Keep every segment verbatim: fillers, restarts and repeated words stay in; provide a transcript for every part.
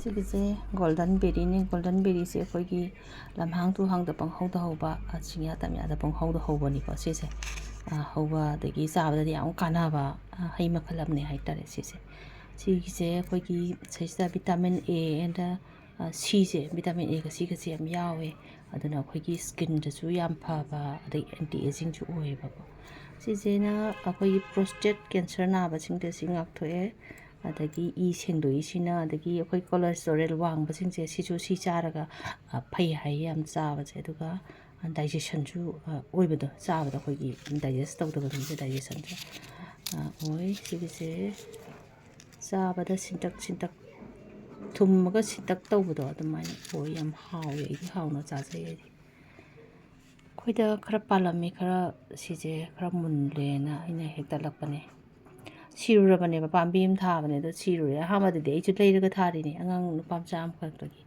ꯁꯤꯒꯤꯁꯦ golden ꯕꯦꯔꯤꯅꯤ꯫ Golden ꯕꯦꯔꯤꯁꯦ ꯑꯩꯈꯣꯏꯒꯤ ꯂꯝꯍꯥꯡ ꯇꯨꯍꯥꯡꯗ ꯄꯪꯍꯧꯗ ꯍꯧꯕ, ꯑ, ꯆꯤꯡꯌꯥ ꯇꯝꯌꯥꯗ ꯄꯪꯍꯧꯗ ꯍꯧꯕꯅꯤꯀꯣ ꯁꯤꯁꯦ꯫ ꯑ, ꯍꯧꯕ ꯑꯗꯒꯤ ꯆꯥꯕꯗꯗꯤ ꯌꯥꯝ ꯀꯥꯟꯅꯕ, ꯑ, ꯍꯩ ꯃꯈꯜ ꯑꯃꯅꯦ ꯍꯥꯏꯇꯥꯔꯦ ꯁꯤꯁꯦ꯫ ꯁꯤꯒꯤꯁꯦ ꯑꯩꯈꯣꯏꯒꯤ ꯁꯤꯁꯤꯗ vitamin A and, ꯑ, Cꯁꯦ, vitamin Aꯒ Cꯒꯁꯦ ꯌꯥꯝ ꯌꯥꯎꯋꯦ꯫ ꯑꯗꯨꯅ ꯑꯩꯈꯣꯏꯒꯤ skinꯗꯁꯨ ꯌꯥꯝ ꯐꯕ, ꯑꯗꯩ anti agingꯁꯨ ꯑꯣꯏꯌꯦꯕꯀꯣ꯫ ꯁꯤꯁꯤꯅ ꯑꯩꯈꯣꯏꯒꯤ prostate cancer ꯅꯥꯕꯁꯤꯡꯗ ꯁꯤ ꯉꯥꯛꯊꯣꯛꯑꯦ꯫ ꯑꯗꯒꯤ ꯏ ꯁꯦꯡꯗꯣꯛꯏꯁꯤꯅ, ꯑꯗꯒꯤ ꯑꯩꯈꯣꯏ cholesterol ꯋꯥꯡꯕꯁꯤꯡꯁꯦ ꯁꯤꯁꯨ ꯁꯤ ꯆꯥꯔꯒ, ꯑ, ꯐꯩ ꯍꯥꯏꯌꯦ ꯌꯥꯝ ꯆꯥꯕꯁꯦ꯫ ꯑꯗꯨꯒ digestionꯁꯨ, ꯑ, ꯑꯣꯏꯕꯗꯣ, ꯆꯥꯕꯗ ꯑꯩꯈꯣꯏꯒꯤ digest ꯇꯧꯗꯕ ꯃꯤꯁꯦ digestionꯁꯨ, ꯑ, ꯑꯣꯏ꯫ ꯁꯤꯒꯤꯁꯦ ꯆꯥꯕꯗ ꯁꯤꯟꯇꯛ ꯁꯤꯟꯇꯛ ꯊꯨꯝꯃꯒ ꯁꯤꯟꯇꯛ ꯇꯧꯕꯗꯣ ꯑꯗꯨꯃꯥꯏꯅ ꯑꯣꯏ꯫ ꯌꯥꯝ ꯍꯥꯎꯋꯦ, ꯑꯩꯗꯤ ꯍꯥꯎꯅ ꯆꯥꯖꯩ ꯑꯩꯗꯤ꯫ ꯑꯩꯈꯣꯏꯗ ꯈꯔ ꯄꯥꯜꯂꯝꯃꯤ, ꯈꯔ ꯁꯤꯁꯦ ꯈꯔ ꯃꯨꯜꯂꯦꯅ ꯑꯩꯅ ꯍꯦꯛꯇꯠꯂꯛꯄꯅꯦ꯫ ꯁꯤꯔꯨꯔꯕꯅꯦꯕ, ꯄꯥꯝꯕꯤ ꯑꯃ ꯊꯥꯕꯅꯦ, ꯑꯗꯣ ꯁꯤꯔꯨꯔꯦ꯫ ꯑꯍꯥꯟꯕꯗꯗꯤ ꯑꯩꯁꯨ ꯂꯩꯔꯒ ꯊꯥꯔꯤꯅꯦ, ꯑꯉꯥꯡ ꯅꯨꯄꯥ ꯃꯆꯥ ꯑꯃꯈꯛꯇꯒꯤ꯫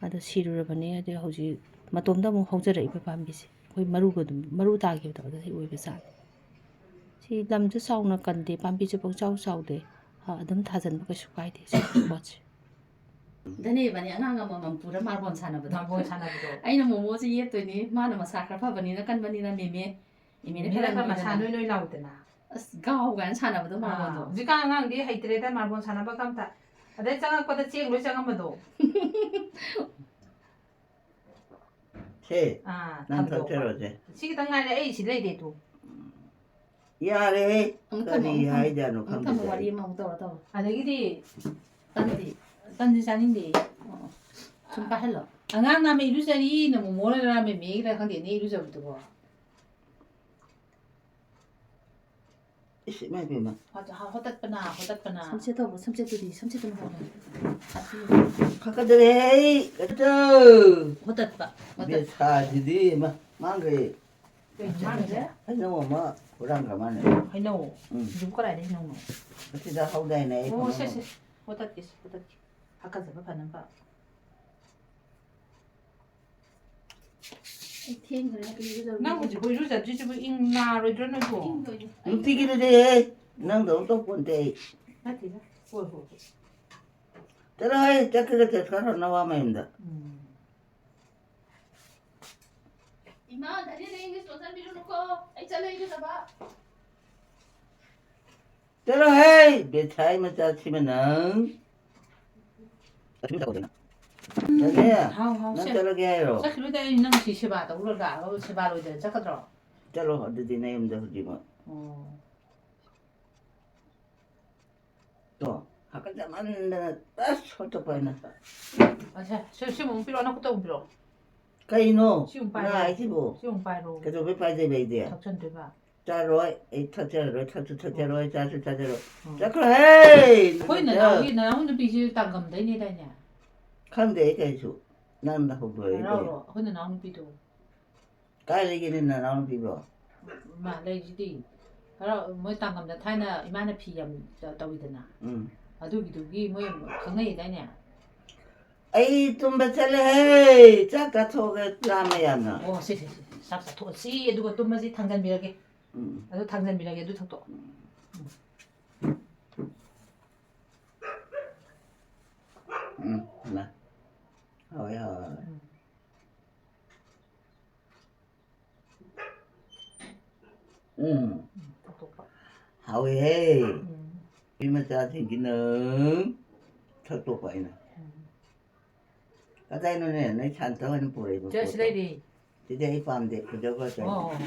ꯑꯗꯣ ꯁꯤꯔꯨꯔꯕꯅꯦ, ꯑꯗꯨ ꯍꯧꯖꯤꯛ ꯃꯇꯣꯝꯗ ꯑꯃꯨꯛ ꯍꯧꯖꯔꯛꯏꯕ ꯄꯥꯝꯕꯤꯁꯦ꯫ ꯑꯩꯈꯣꯏ ꯃꯔꯨꯒ ꯑꯗꯨꯝ, ꯃꯔꯨ ꯇꯥꯈꯤꯕꯗꯣ ꯑꯗꯨꯗꯩ ꯑꯣꯏꯕ ꯖꯥꯠꯅꯤ꯫ ꯁꯤ ꯂꯝꯁꯨ ꯆꯥꯎꯅ ꯀꯟꯗꯦ, ꯄꯥꯝꯕꯤꯁꯨ ꯄꯪꯆꯥꯎ ꯆꯥꯎꯗꯦ꯫ ꯑ, ꯑꯗꯨꯝ ꯊꯥꯖꯤꯟꯕ ꯀꯩꯁꯨ ꯀꯥꯏꯗꯦ ꯁꯤ ꯄꯣꯠꯁꯦ꯫ ꯙꯅꯦ ꯏꯕꯥꯅꯤ ꯑꯉꯥꯡ ꯑꯃꯃꯝ ꯄꯨꯔ ꯃꯥꯔꯕꯣꯜ ꯁꯥꯟꯅꯕꯗꯣ꯫ ꯃꯥꯔꯕꯣꯜ ꯁꯥꯟꯅꯕꯗꯣ꯫ ꯑꯩꯅ ꯃꯣꯃꯣꯁꯦ ꯌꯦꯠꯇꯣꯏꯅꯤ, ꯃꯥꯅ ꯃꯁꯥ ꯈꯔ ꯐꯕꯅꯤꯅ, ꯀꯟꯕꯅꯤꯅ ꯃꯦꯃꯦ꯫ ꯃꯦꯃꯦꯅ ꯃꯦꯃꯦꯅ ꯈꯔ ꯈꯔ ꯃꯁꯥ ꯅꯣꯏꯗꯅ꯫ ꯅꯣꯏ ꯂꯥꯎꯗꯅ꯫ ꯑꯁ, ꯒꯥꯎ ꯀꯥꯏꯅ ꯁꯥꯟꯅꯕꯗꯣ ꯃꯥꯔꯕꯣꯜꯗꯣ꯫ ꯑꯥ, ꯍꯧꯖꯤꯛꯀꯥꯟ ꯑꯉꯥꯡꯗꯤ ꯍꯩꯇ꯭ꯔꯦꯗ ꯃꯥꯔꯕꯣꯜ ꯁꯥꯟꯅꯕꯒ ꯑꯝꯇ꯫ ꯑꯗꯩ ꯆꯪꯉꯛꯄꯗ ꯆꯦꯡ ꯂꯣꯏ ꯆꯪꯉꯝꯕꯗꯣ꯫ ꯁꯦ, ꯑꯥ, ꯅꯪ ꯊꯝꯗꯣꯛꯄ꯫ ꯊꯛꯆꯔꯣꯁꯦ꯫ ꯁꯤ ꯈꯤꯇꯪ ꯉꯥꯏꯔꯦ, ꯑꯩ ꯁꯤ ꯂꯩꯔꯦ ꯇꯨ꯫ ꯌꯥꯔꯦꯍꯦ, ꯑꯃꯨꯛ ꯊꯝꯃꯣ, ꯀꯔꯤ ꯑꯃꯨꯛ ꯊꯝꯃꯣ꯫ ꯍꯥꯏꯖꯥꯠꯅꯣ ꯑꯃꯨꯛ ꯊꯝꯃꯣ, ꯈꯪꯗꯦ꯫ ꯋꯥꯔꯤ ꯑꯃꯃꯨꯛ ꯇꯧꯔ ꯇꯧꯔꯣ꯫ ꯑꯗꯒꯤꯗꯤ ꯇꯟꯗꯤ, ꯇꯟꯗꯤ ꯆꯥꯅꯤꯡꯗꯦ꯫ ꯑꯣ, ꯁꯨꯝ ꯄꯥꯏꯍꯜꯂꯣ꯫ ꯑꯉꯥꯡ ꯅꯥꯃꯩ ꯏꯔꯨꯖꯔꯤ, ꯅꯃꯣꯃꯣꯅꯔ ꯃꯦꯃꯦꯒꯤꯔ ꯈꯪꯗꯦꯅꯦ ꯏꯔꯨꯖꯕꯗꯨꯕꯣ꯫ ꯏꯁ, ꯏꯃꯥ ꯏꯕꯦꯝꯃ꯫ ꯍꯣ-, ꯍꯣ-, ꯍꯣꯇꯠꯄꯅ, ꯍꯣꯇꯠꯄꯅ꯫ ꯁꯝꯆꯦꯠ ꯇꯧꯕ, ꯁꯝꯆꯦꯠꯇꯨꯗꯤ, ꯁꯝꯆꯦꯠꯇꯨꯅ ꯍꯣꯠꯅ꯫ ꯈꯛꯀꯗꯔꯦ ꯑꯩ, ꯀꯩꯅꯣ ꯇꯧ꯫ ꯍꯣꯇꯠꯄ, ꯍꯣꯇꯠ-꯫ ꯕꯦꯁꯥꯁꯤꯗꯤ, ꯏꯃꯥ, ꯃꯥꯡꯈ꯭ꯔꯦ꯫ ꯀꯩꯅꯣ ꯃꯥꯡꯈ꯭ꯔꯦ? ꯍꯩꯅꯧ ꯑꯃ ꯍꯨꯔꯥꯟꯈ꯭ꯔ ꯃꯥꯜꯂꯦ꯫ ꯍꯩꯅꯧ? ꯎꯝ꯫ ꯍꯧꯖꯤꯛꯄꯨ ꯀꯗꯥꯏꯗ ꯍꯩꯅꯧꯅꯣ? ꯑꯁꯤꯗ ꯍꯧꯗꯥꯏꯅꯦ, ꯑꯩ ꯑꯣ, ꯈꯪꯍꯧꯗꯦ꯫ ꯁꯦ, ꯁꯦ, ꯁꯦ꯫ ꯍꯣꯇꯠꯀꯦ, ꯁꯦ, ꯍꯣꯇꯠꯀꯦ꯫ ꯍꯥꯀꯠꯆꯕ ꯐꯅꯕ꯫ ꯑꯩ ꯊꯦꯡꯈ꯭ꯔꯦ, ꯍꯥꯏꯕ ꯏꯔꯨꯖꯔꯨꯒꯦ꯫ ꯅꯪ ꯍꯧꯖꯤꯛ ꯏꯔꯨꯖꯗ꯭ꯔꯤꯁꯤꯕꯨ ꯏꯪ ꯅꯥꯔꯣꯏꯗ꯭ꯔꯣ ꯅꯣꯏꯕꯨ? ꯏꯪꯗꯣꯏꯅꯦ꯫ ꯑꯩ ꯅꯨꯡꯇꯤꯒꯤ ꯏꯔꯨꯖꯩꯍꯦ꯫ ꯅꯪꯗꯧꯅ ꯇꯧ ꯄꯣꯟꯇꯦ ꯑꯩ꯫ ꯅꯠꯇꯦꯗ꯫ ꯍꯣꯏ, ꯍꯣꯏ, ꯍꯣꯏ꯫ ꯆꯠꯂꯣ ꯍꯦ, ꯆꯠꯈ꯭ꯔꯒ ꯆꯠꯈ꯭ꯔꯣ, ꯅꯋꯥ ꯃꯌꯨꯝꯗ꯫ ꯎꯝ꯫ ꯏꯃꯥ, ꯙꯅꯤꯗ English ꯂꯣꯟꯁꯤꯟꯕꯤꯔꯨꯅꯨꯀꯣ꯫ ꯑꯩ ꯆꯠꯂꯦ ꯏꯔꯨꯖꯕ꯫ ꯆꯠꯂꯣ ꯍꯦ, ꯕꯦꯊꯥꯏ ꯃꯆꯥ ꯊꯤꯕ ꯅꯪ꯫ ꯆꯠꯂꯦ? ꯍꯥꯎ, ꯍꯥꯎ, ꯅꯪ ꯁꯦ꯫ ꯆꯠꯂꯒꯦ ꯍꯥꯏꯔꯣ? ꯆꯠꯈꯤꯔꯣꯏꯗ, ꯑꯩ ꯅꯪ ꯁꯤ ꯁꯦꯕꯥ ꯇꯧꯔ ꯂꯥꯛꯑꯒ ꯁꯦꯕꯥ ꯂꯣꯏꯗꯅ ꯆꯠꯀꯗ꯭ꯔꯣ? ꯆꯠꯂꯣ, ꯑꯗꯨꯗꯤ ꯅꯌꯨꯝꯗ ꯍꯧꯖꯤꯛꯃꯛ꯫ ꯑꯣ꯫ ꯇꯣ, ꯍꯥꯀꯠꯆꯃꯟꯗꯅ ꯑꯁ ꯍꯣꯠꯇꯣꯛꯄ ꯍꯥꯏꯅ꯫ ꯑꯁꯦ, ꯁꯤ, ꯁꯤ ꯑꯃꯨꯛ ꯄꯤꯔꯛꯑꯣ, ꯅꯈꯨꯠꯇ ꯑꯃꯨꯛ ꯄꯤꯔꯛꯑꯣ꯫ ꯀꯩꯅꯣ? ꯁꯤ ꯑꯃꯨꯛ ꯄꯥꯏꯔꯣ꯫ ꯅꯥ ꯍꯥꯏꯁꯤꯕꯨ? ꯁꯤ ꯑꯃꯨꯛ ꯄꯥꯏꯔꯣ꯫ ꯀꯩꯗꯧꯕꯩ ꯄꯥꯏꯗꯣꯏꯕ ꯑꯩꯗꯤ? ꯊꯛꯆꯟꯗꯣꯏꯕ꯫ ꯆꯥꯔꯣꯏ, ꯑꯩ ꯊꯛꯆꯔꯔꯣꯏ, ꯊꯛꯁꯨ ꯊꯛꯆꯔꯣꯏ, ꯆꯥꯁꯨ ꯆꯥꯖꯔꯣꯏ꯫ ꯎꯝ꯫ ꯆꯠꯈ꯭ꯔꯣꯍꯦ! ꯑꯩꯈꯣꯏ ꯅꯅꯥꯎꯒꯤ, ꯅꯅꯥꯎ ꯅꯨꯄꯤꯁꯤ ꯇꯥꯡꯒꯝꯗꯩꯅꯦꯗꯥꯏꯅꯦ? ꯈꯪꯗꯦ ꯑꯩ ꯀꯩꯁꯨ꯫ ꯅꯪꯅ ꯍꯧꯗꯣꯔꯛꯏꯗꯣ꯫ ꯍꯔꯥꯎꯔꯣ, ꯑꯩꯈꯣꯏ ꯅꯅꯥꯎ ꯅꯨꯄꯤꯗꯣ꯫ ꯀꯥꯏ ꯂꯩꯒꯦꯅꯦ ꯅꯅꯥꯎ ꯅꯨꯄꯤꯕꯣ? ꯃꯥ ꯂꯩꯁꯤꯗꯤ꯫ ꯍꯔꯥꯎ-, ꯃꯣꯏ ꯇꯥꯡꯒꯝꯗ ꯊꯥꯏꯅ ꯏꯃꯥꯅ ꯐꯤ ꯌꯥꯝ ꯇ-, ꯇꯧꯋꯤꯗꯅ꯫ ꯎꯝ꯫ ꯑꯗꯨꯒꯤꯗꯨꯒꯤ ꯃꯣꯏ ꯈꯪꯅꯩꯗꯥꯏꯅꯦ? ꯑꯩ ꯇꯨꯝꯕ ꯆꯠꯂꯦꯍꯦ! ꯆꯥꯛ ꯆꯥꯊꯣꯛꯑꯒ ꯂꯥꯝꯃꯦ ꯌꯥꯝꯅ꯫ ꯑꯣ, ꯁꯦ, ꯁꯦ, ꯁꯦ꯫ ꯆꯥꯛ ꯆꯥꯊꯣꯛꯑꯁꯤ, ꯑꯗꯨꯒ ꯇꯨꯝꯃꯁꯤ, ꯊꯥꯡꯖꯟꯕꯤꯔꯒꯦ꯫ ꯎꯝ꯫ ꯑꯗꯨ ꯊꯥꯡꯖꯟꯕꯤꯔꯒꯦ, ꯑꯗꯨ ꯊꯛꯇꯣꯛꯑꯣ꯫ ꯎꯝ꯫ ꯎꯝ, ꯏꯃꯥ꯫ ꯍꯥꯎꯋꯦ, ꯍꯥꯎꯋꯦ, ꯍꯥꯎꯋꯦ꯫ ꯎꯝ꯫ ꯎꯝ꯫ ꯎꯝ, ꯊꯛꯇꯣꯛꯄ꯫ ꯍꯥꯎꯋꯦꯍꯦ꯫ ꯎꯝ꯫ ꯅꯨꯄꯤ ꯃꯆꯥꯁꯤꯡꯁꯤꯅ ꯊꯛꯇꯣꯛꯄ ꯑꯩꯅ꯫ ꯎꯝ꯫ ꯀꯗꯥꯏꯅꯣꯅꯦ, ꯅꯣꯏ ꯁꯥꯟꯇ ꯍꯣꯏꯅ ꯄꯨꯔꯛꯏꯕ ꯁꯦ, ꯁꯤ ꯄꯣꯠꯇꯣ? ꯂꯩꯔꯤ꯫ ꯁꯤꯗꯤ ꯑꯩ ꯄꯥꯝꯗꯦ, ꯐꯖꯕ ꯆꯠꯅꯤ꯫ ꯑꯣ, ꯑꯣ, ꯑꯣ꯫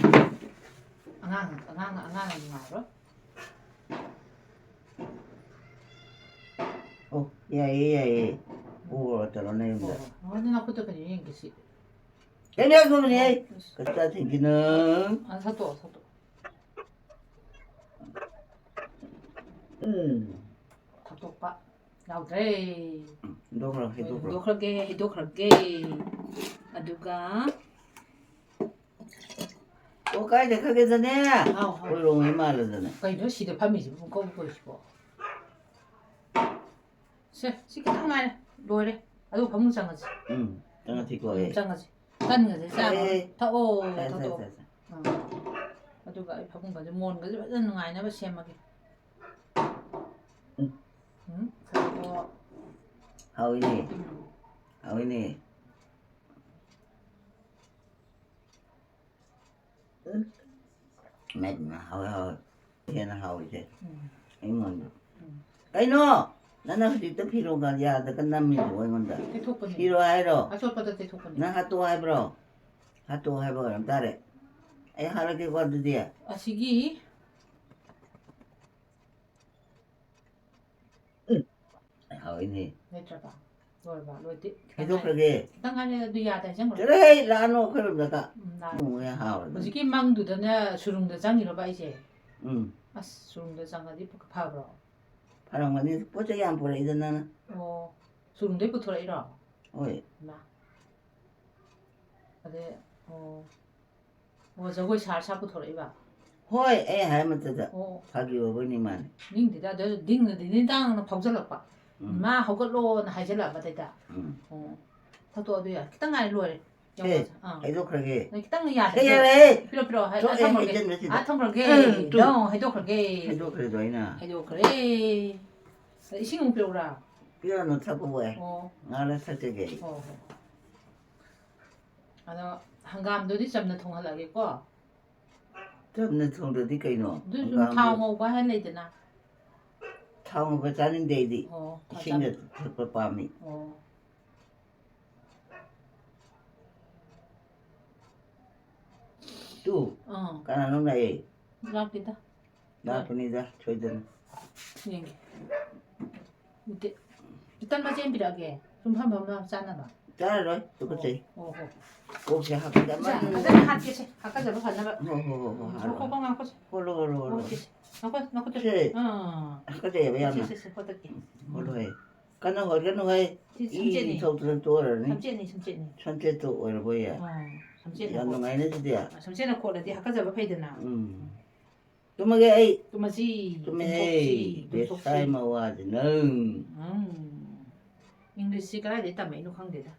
ꯑꯉꯥꯡ, ꯑꯉꯥꯡ, ꯑꯉꯥꯡ ꯅꯨꯡꯉꯥꯏꯔꯣꯏ꯫ ꯑꯣ, ꯌꯥꯏꯌꯦ, ꯌꯥꯏꯌꯦ꯫ ꯄꯨꯔꯣ, ꯆꯠꯂꯣ ꯅꯌꯨꯝꯗ꯫ ꯍꯣꯏ, ꯍꯣꯏ꯫ ꯑꯣ, ꯅꯪ ꯅꯈꯨꯠꯇ ꯀꯩꯅꯣ ꯌꯦꯡꯒꯦ ꯁꯤ꯫ ꯀꯩꯅꯣ ꯌꯥꯎꯗꯕꯅꯦ ꯑꯩ꯫ ꯑꯁ꯫ ꯀꯆꯥ ꯊꯤꯡꯖꯤꯅ꯫ ꯑ, ꯁꯠꯇꯣꯛꯑꯣ, ꯁꯠꯇꯣꯛꯑꯣ꯫ ꯎꯝ꯫ ꯊꯛꯇꯣꯛꯄ ꯌꯥꯎꯗ꯭ꯔꯦ꯫ ꯎꯝ, ꯍꯩꯗꯣꯛꯈ꯭ꯔꯣ, ꯍꯩꯗꯣꯛꯈ꯭ꯔꯣ꯫ ꯍꯩꯗꯣꯛꯈ꯭ꯔꯒꯦ, ꯍꯩꯗꯣꯛꯈ꯭ꯔꯒꯦ꯫ ꯑꯗꯨꯒ ꯑꯣ, ꯀꯥꯏ ꯆꯠꯈ꯭ꯔꯒꯦꯗꯅꯦ? ꯍꯥꯎ, ꯍꯥꯎ꯫ ꯍꯣꯏꯔꯣꯡ ꯍꯦꯛ ꯃꯥꯜꯂꯗꯅ꯫ ꯀꯩꯅꯣ ꯁꯤꯗ ꯐꯝꯃꯤꯁꯤꯕꯨ ꯄꯨꯡꯀꯧ ꯀꯧꯔꯤꯁꯤꯕꯣ? ꯁꯦ, ꯁꯤ ꯈꯤꯇꯪ ꯉꯥꯏꯔꯦ꯫ ꯂꯣꯏꯔꯦ꯫ ꯑꯗꯨ ꯐꯃꯨꯡ ꯆꯪꯉꯁꯤ꯫ ꯎꯝ, ꯆꯪꯉꯁꯤꯀꯣ, ꯎꯝ, ꯑꯦ꯫ ꯆꯪꯉꯁꯤ꯫ ꯇꯟꯒꯁꯦ ꯆꯥꯔꯣ꯫ ꯑꯦ, ꯑꯦ꯫ ꯊꯛꯑꯣ, ꯆꯥꯏ, ꯆꯥꯏ, ꯊꯛꯑꯣ꯫ ꯆꯥꯏ, ꯆꯥꯏ꯫ ꯑꯥ꯫ ꯑꯗꯨꯒ ꯑꯩ ꯐꯃꯨꯡꯒꯁꯦ, ꯃꯣꯟꯒꯁꯦ ꯐꯖꯅ ꯅꯨꯡꯉꯥꯏꯅꯕ ꯁꯦꯝꯃꯒꯦ꯫ ꯎꯝ꯫ ꯎꯝ, ꯊꯛꯑꯣ꯫ ꯍꯥꯎꯏꯅꯦ꯫ ꯎꯝ꯫ ꯍꯥꯎꯏꯅꯦ꯫ ꯎꯝ꯫ ꯃꯦꯠꯅ ꯍꯥꯎꯋꯦ, ꯍꯥꯎꯋꯦ꯫ ꯍꯦꯟꯅ ꯍꯥꯎꯔꯤꯁꯦ ꯎꯝ꯫ ꯑꯩꯉꯣꯟꯗ꯫ ꯎꯝ꯫ ꯀꯩꯅꯣ? ꯅꯪꯅ ꯍꯧꯖꯤꯛꯇ ꯐꯤꯔꯣꯜꯒ ꯌꯥꯗꯒ ꯅꯝꯃꯤꯗꯨꯕꯨ ꯑꯩꯉꯣꯟꯗ? ꯇꯩꯊꯣꯛꯄꯅꯦ꯫ ꯐꯤꯔꯣ ꯍꯥꯏꯔꯣ? ꯑꯆꯣꯠꯄꯗ ꯇꯩꯊꯣꯛꯄꯅꯦ꯫ ꯅꯪ ꯍꯥꯠꯇꯣꯛꯑꯣ ꯍꯥꯏꯕ꯭ꯔꯣ? ꯍꯥꯠꯇꯣꯛꯑꯣ ꯍꯥꯏꯕ ꯑꯣꯏꯔꯝ ꯇꯥꯔꯦ꯫ ꯑꯩ ꯍꯥꯠꯂꯒꯦꯀꯣ ꯑꯗꯨꯗꯤ꯫ ꯑꯁꯤꯒꯤ ꯎꯝ꯫ ꯍꯥꯎꯏꯅꯦ꯫ ꯂꯩꯇ꯭ꯔꯕ? ꯂꯣꯏꯔꯕ? ꯂꯣꯏꯗꯦ꯫ ꯈꯤꯇꯪ ꯉꯥꯏꯔꯦ꯫ ꯍꯩꯗꯣꯛꯈ꯭ꯔꯒꯦ꯫ ꯈꯤꯇꯪ ꯉꯥꯏꯔꯦ, ꯑꯗꯨ ꯌꯥꯗ ꯍꯥꯏꯖꯟꯈ꯭ꯔꯣ꯫ ꯆꯠꯂꯣꯍꯦ, ꯂꯥꯛꯑꯅꯨ ꯑꯩꯈꯣꯏꯔꯣꯝꯗꯀ꯫ ꯎꯝ, ꯂꯥꯛꯑꯅꯨ꯫ ꯎꯝ, ꯍꯥꯎꯔꯦ꯫ ꯍꯧꯖꯤꯛꯀꯤ ꯃꯪꯗꯨꯗꯅ ꯁꯨꯔꯨꯡꯗ ꯆꯪꯉꯤꯔꯣꯕ ꯑꯩꯁꯦ? ꯎꯝ꯫ ꯑꯁ, ꯁꯨꯔꯨꯡꯗ ꯆꯪꯉꯗꯤ ꯐꯕ꯭ꯔꯣ? ꯐꯔꯝꯒꯅꯤ, ꯄꯣꯠ ꯆꯩ ꯌꯥꯝ ꯄꯨꯔꯛꯏꯗ ꯅꯪꯅ꯫ ꯑꯣ, ꯁꯨꯔꯨꯡꯗꯩ ꯄꯨꯊꯣꯔꯛꯏꯔꯣ? ꯍꯣꯏ꯫ ꯏꯃꯥ꯫ ꯑꯗꯩ, ꯑꯣ꯫ ꯑꯣ, ꯖꯒꯣꯏ ꯁꯥꯔ ꯁꯥꯔ ꯄꯨꯊꯣꯔꯛꯏꯕ? ꯍꯣꯏ, ꯑꯩ ꯍꯥꯏ ꯃꯇꯗ ꯑꯣ꯫ ꯐꯥꯒꯤ ꯑꯣꯏꯕꯣꯏ ꯅꯤꯡꯃꯥꯅꯤ꯫ ꯅꯤꯡꯗꯦꯗ, ꯑꯗꯨ ꯗꯤꯡꯅꯗꯤ ꯅꯤꯡꯗꯥꯡꯅ ꯐꯥꯎꯖꯜꯂꯛꯄ꯫ ꯎꯝ꯫ "ꯏꯃꯥ, ꯍꯧꯒꯠꯂꯣꯅ" ꯍꯥꯏꯖꯜꯂꯛꯑꯕ ꯑꯗꯩꯗ? ꯎꯝ꯫ ꯑꯣ꯫ ꯊꯣꯛꯇꯣꯛꯑꯣ, ꯑꯗꯨ ꯌꯥꯔꯦ꯫ ꯈꯤꯇꯪ ꯉꯥꯏꯔꯦ, ꯂꯣꯏꯔꯦ꯫ ꯁꯦ, ꯌꯥꯎꯔꯣꯏ꯫ ꯑꯥ꯫ ꯍꯩꯗꯣꯛꯈ꯭ꯔꯒꯦ꯫ ꯅꯣꯏ ꯈꯤꯇꯪ ꯌꯥꯗꯦ꯫ ꯁꯦ, ꯌꯥꯔꯦ꯫ ꯄꯤꯔꯣ, ꯄꯤꯔꯣ꯫ ꯍꯥꯏ-, ꯊꯣꯛꯑꯦ, ꯊꯝꯈ꯭ꯔꯒꯦ꯫ ꯍꯩꯖꯟꯕꯁꯤꯗ꯫ ꯑꯥ, ꯊꯝꯈ꯭ꯔꯒꯦ꯫ ꯎꯝ, ꯇꯨ꯫ ꯗꯣ, ꯍꯩꯗꯣꯛꯈ꯭ꯔꯒꯦ꯫ ꯍꯩꯗꯣꯛꯈ꯭ꯔꯦꯗꯣ ꯑꯩꯅ꯫ ꯍꯩꯗꯣꯛꯈ꯭ꯔꯦ꯫ ꯏꯁꯤꯡ ꯑꯃꯨꯛ ꯄꯤꯔꯛꯎꯔꯥ? ꯄꯤꯔꯛꯑꯅꯨ, ꯊꯛꯄꯕꯨ ꯑꯩ꯫ ꯑꯣ꯫ ꯉꯥꯏꯍꯥꯛ ꯂꯩꯔ ꯊꯛꯆꯒꯦ ꯑꯩ꯫ ꯍꯣꯏ, ꯍꯣꯏ꯫ ꯑꯗꯣ ꯍꯪꯒꯥꯝꯗꯨꯗꯤ ꯆꯝꯅ ꯊꯣꯡꯍꯜꯂꯛꯑꯒꯦꯀꯣ꯫ ꯆꯝꯅ ꯊꯣꯡꯗ꯭ꯔꯗꯤ ꯀꯩꯅꯣ? ꯑꯗꯨ ꯁꯨꯝ ꯍꯪꯒꯥꯝꯗꯨ ꯊꯥꯎ ꯉꯧꯕ ꯍꯥꯏꯅ ꯂꯩꯗꯅ꯫ ꯊꯥꯎ ꯉꯧꯕ ꯆꯥꯅꯤꯡꯗꯦ ꯑꯩꯗꯤ꯫ ꯑꯣ, ꯊꯥꯎ ꯏꯁꯤꯡꯗ ꯆꯥꯅꯤꯡ-, ꯊꯣꯠꯄ ꯄꯥꯝꯃꯤ꯫ ꯑꯣ꯫ ꯇꯨ, ꯑꯥ꯫ ꯀꯅꯥꯅꯣꯝ ꯂꯥꯛꯑꯦ꯫ ꯂꯥꯛꯇꯦꯗ꯫ ꯂꯥꯛꯄꯅꯤꯗ, ꯁꯣꯏꯗꯅ꯫ ꯌꯦꯡꯒꯦ꯫ ꯎꯗꯦ꯫ ꯇꯟ ꯃꯆꯦꯠ ꯑꯃ ꯄꯤꯔꯛꯑꯒꯦ꯫ ꯁꯨꯝ ꯐꯝ ꯐꯝ ꯆꯥꯅꯕ꯫ ꯆꯥꯔꯔꯣꯏ, ꯇꯨꯀꯠꯆꯩ꯫ ꯑꯣ, ꯑꯣ, ꯑꯣ꯫ ꯀꯣꯛꯁꯦ ꯍꯥꯀꯠꯆꯃꯟꯗꯅ꯫ ꯐꯖꯅ ꯍꯥꯠꯀꯦꯁꯦ, ꯍꯥꯀꯠꯆꯕ ꯐꯅꯕ꯫ ꯍꯣ, ꯍꯣ, ꯍꯣ, ꯍꯣ, ꯍꯥꯠꯂꯣ꯫ ꯉꯥꯏꯈꯣꯀꯣ, ꯉꯥꯏꯈꯣꯁꯦ꯫ ꯍꯣꯠꯂꯣ, ꯍꯣꯠꯂꯣ, ꯍꯣꯠꯂꯣ꯫ ꯍꯣꯠꯀꯦꯁꯦ꯫ ꯉꯥꯏꯈꯣ, ꯉꯥꯏꯈꯣ, ꯁꯦ꯫ ꯑꯥ꯫ ꯍꯥꯀꯠꯆꯩꯌꯦꯕ ꯌꯥꯝꯅ꯫ ꯁꯦ, ꯁꯦ, ꯁꯦ, ꯍꯣꯠꯇꯠꯀꯦ꯫ ꯍꯣꯠꯂꯣꯍꯦ꯫ ꯀꯟꯅ ꯍꯣꯠꯀꯅꯨꯍꯦ꯫ ꯁꯤ ꯏ ꯁꯝꯆꯦꯠꯅꯤ꯫ ꯊꯣꯛꯇꯅ ꯇꯣꯛꯑꯔꯅꯤ꯫ ꯁꯝꯆꯦꯠꯅꯤ, ꯁꯝꯆꯦꯠꯅꯤ꯫ ꯁꯝꯆꯦꯠꯇꯣ ꯑꯣꯏꯔꯕꯣꯏꯌꯦ꯫ ꯑꯥ, ꯁꯝꯆꯦꯠꯅ ꯌꯥꯝ ꯈꯣꯠ-, ꯅꯨꯡꯉꯥꯏꯅꯦ ꯁꯤꯗꯤ꯫ ꯑꯥ, ꯁꯝꯆꯦꯠꯅ ꯈꯣꯠꯂꯗꯤ ꯍꯥꯀꯠꯆꯕ ꯐꯩꯗꯅ꯫ ꯎꯝ꯫ ꯇꯨꯝꯃꯒꯦ ꯑꯩ꯫ ꯇꯨꯝꯃꯁꯤ, ꯇꯨꯝꯃꯦꯍꯦ, ꯇꯨꯝꯊꯣꯛꯁꯤ, ꯕꯦꯁꯥꯏ ꯇꯨꯝꯊꯣꯛꯁꯤ꯫ ꯃꯋꯥꯁꯦ ꯅꯪ꯫ ꯎꯝ꯫ ꯏꯪꯂꯤꯁꯁꯤ ꯀꯗꯥꯏꯗꯩ ꯇꯝꯃꯛꯏꯅꯣ ꯈꯪꯗꯦꯗ꯫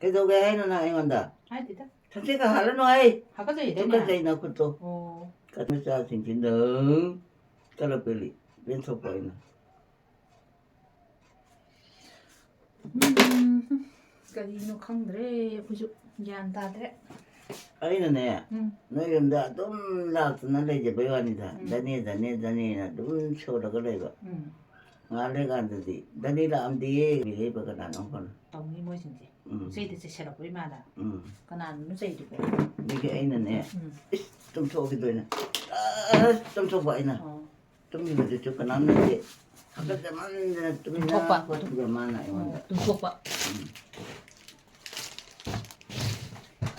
ꯀꯩꯗꯧꯒꯦ ꯍꯥꯏꯅꯣ ꯅꯪ ꯑꯩꯉꯣꯟꯗ? ꯍꯥꯏꯗꯦꯗ꯫ ꯁꯝꯆꯦꯠꯀ ꯍꯥꯠꯂꯅꯨ ꯍꯩ꯫ ꯍꯥꯀꯠꯆꯩꯗꯅꯦ꯫ ꯇꯨꯀꯠꯆꯩ ꯅꯈꯨꯠꯇꯣ꯫ ꯑꯣ꯫ ꯀꯟꯕ ꯆꯥꯁꯤꯡꯁꯤ ꯅꯪ꯫ ꯀꯂꯛꯄꯦꯜꯂꯤ, ꯄꯦꯟꯊꯣꯛꯄ ꯑꯩꯅ꯫ ꯀꯔꯤꯅꯣ ꯈꯪꯗ꯭ꯔꯦ, ꯑꯩꯈꯣꯏꯁꯨ ꯒ꯭ꯌꯥꯟ ꯇꯥꯗ꯭ꯔꯦ꯫ ꯑꯩꯅꯅꯦ, ꯎꯝ꯫ ꯅꯣꯏ ꯌꯨꯝꯗ ꯑꯗꯨꯝ ꯂꯥꯛꯇꯅ ꯂꯩꯖꯕꯩ ꯋꯥꯅꯤꯗ꯫ ꯎꯝ꯫ ꯙꯅꯤ, ꯙꯅꯤ, ꯙꯅꯤꯅ ꯑꯗꯨꯝ ꯁꯣꯜꯂꯒ ꯂꯩꯕ꯫ ꯎꯝ꯫ ꯉꯥꯏꯍꯥꯛ ꯂꯩꯀꯥꯟꯗꯗꯤ, "ꯙꯅꯤ ꯂꯥꯛꯑꯝꯗꯤꯌꯦ", ꯂꯩꯕ ꯀꯅꯥꯅꯣ ꯈꯪꯉꯣꯏ꯫ ꯇꯧꯅꯤ ꯃꯣꯏꯁꯤꯡꯁꯦ꯫ ꯎꯝ꯫ ꯏꯁꯩꯗ ꯆꯩꯁꯜꯂꯛꯄꯩ ꯃꯥꯗ꯫ ꯎꯝ꯫ ꯀꯅꯥꯅꯣ ꯆꯩꯗꯨꯕꯣ? ꯑꯗꯒꯤ ꯑꯩꯅꯅꯦ, ꯎꯝ꯫ "ꯏꯁ, ꯇꯨꯝꯊꯣꯛꯈꯤꯗꯣꯏꯅꯦ"꯫ ꯑꯁ, ꯇꯨꯝꯊꯣꯛꯄ ꯑꯩꯅ꯫ ꯑꯣ꯫ ꯇꯨꯝꯃꯤꯕꯗꯨꯁꯨ ꯀꯅꯥꯝ ꯅꯠꯇꯦ꯫ ꯍꯥꯀꯠꯆꯃꯟꯗꯅ ꯇꯨꯃꯤꯟꯅ ꯇꯨꯝꯊꯣꯛꯄ꯫ ꯈꯣꯠꯈꯤꯕ ꯃꯥꯅ ꯑꯩꯉꯣꯟꯗ꯫ ꯑꯣ, ꯇꯨꯝꯊꯣꯛꯄ꯫ ꯎꯝ꯫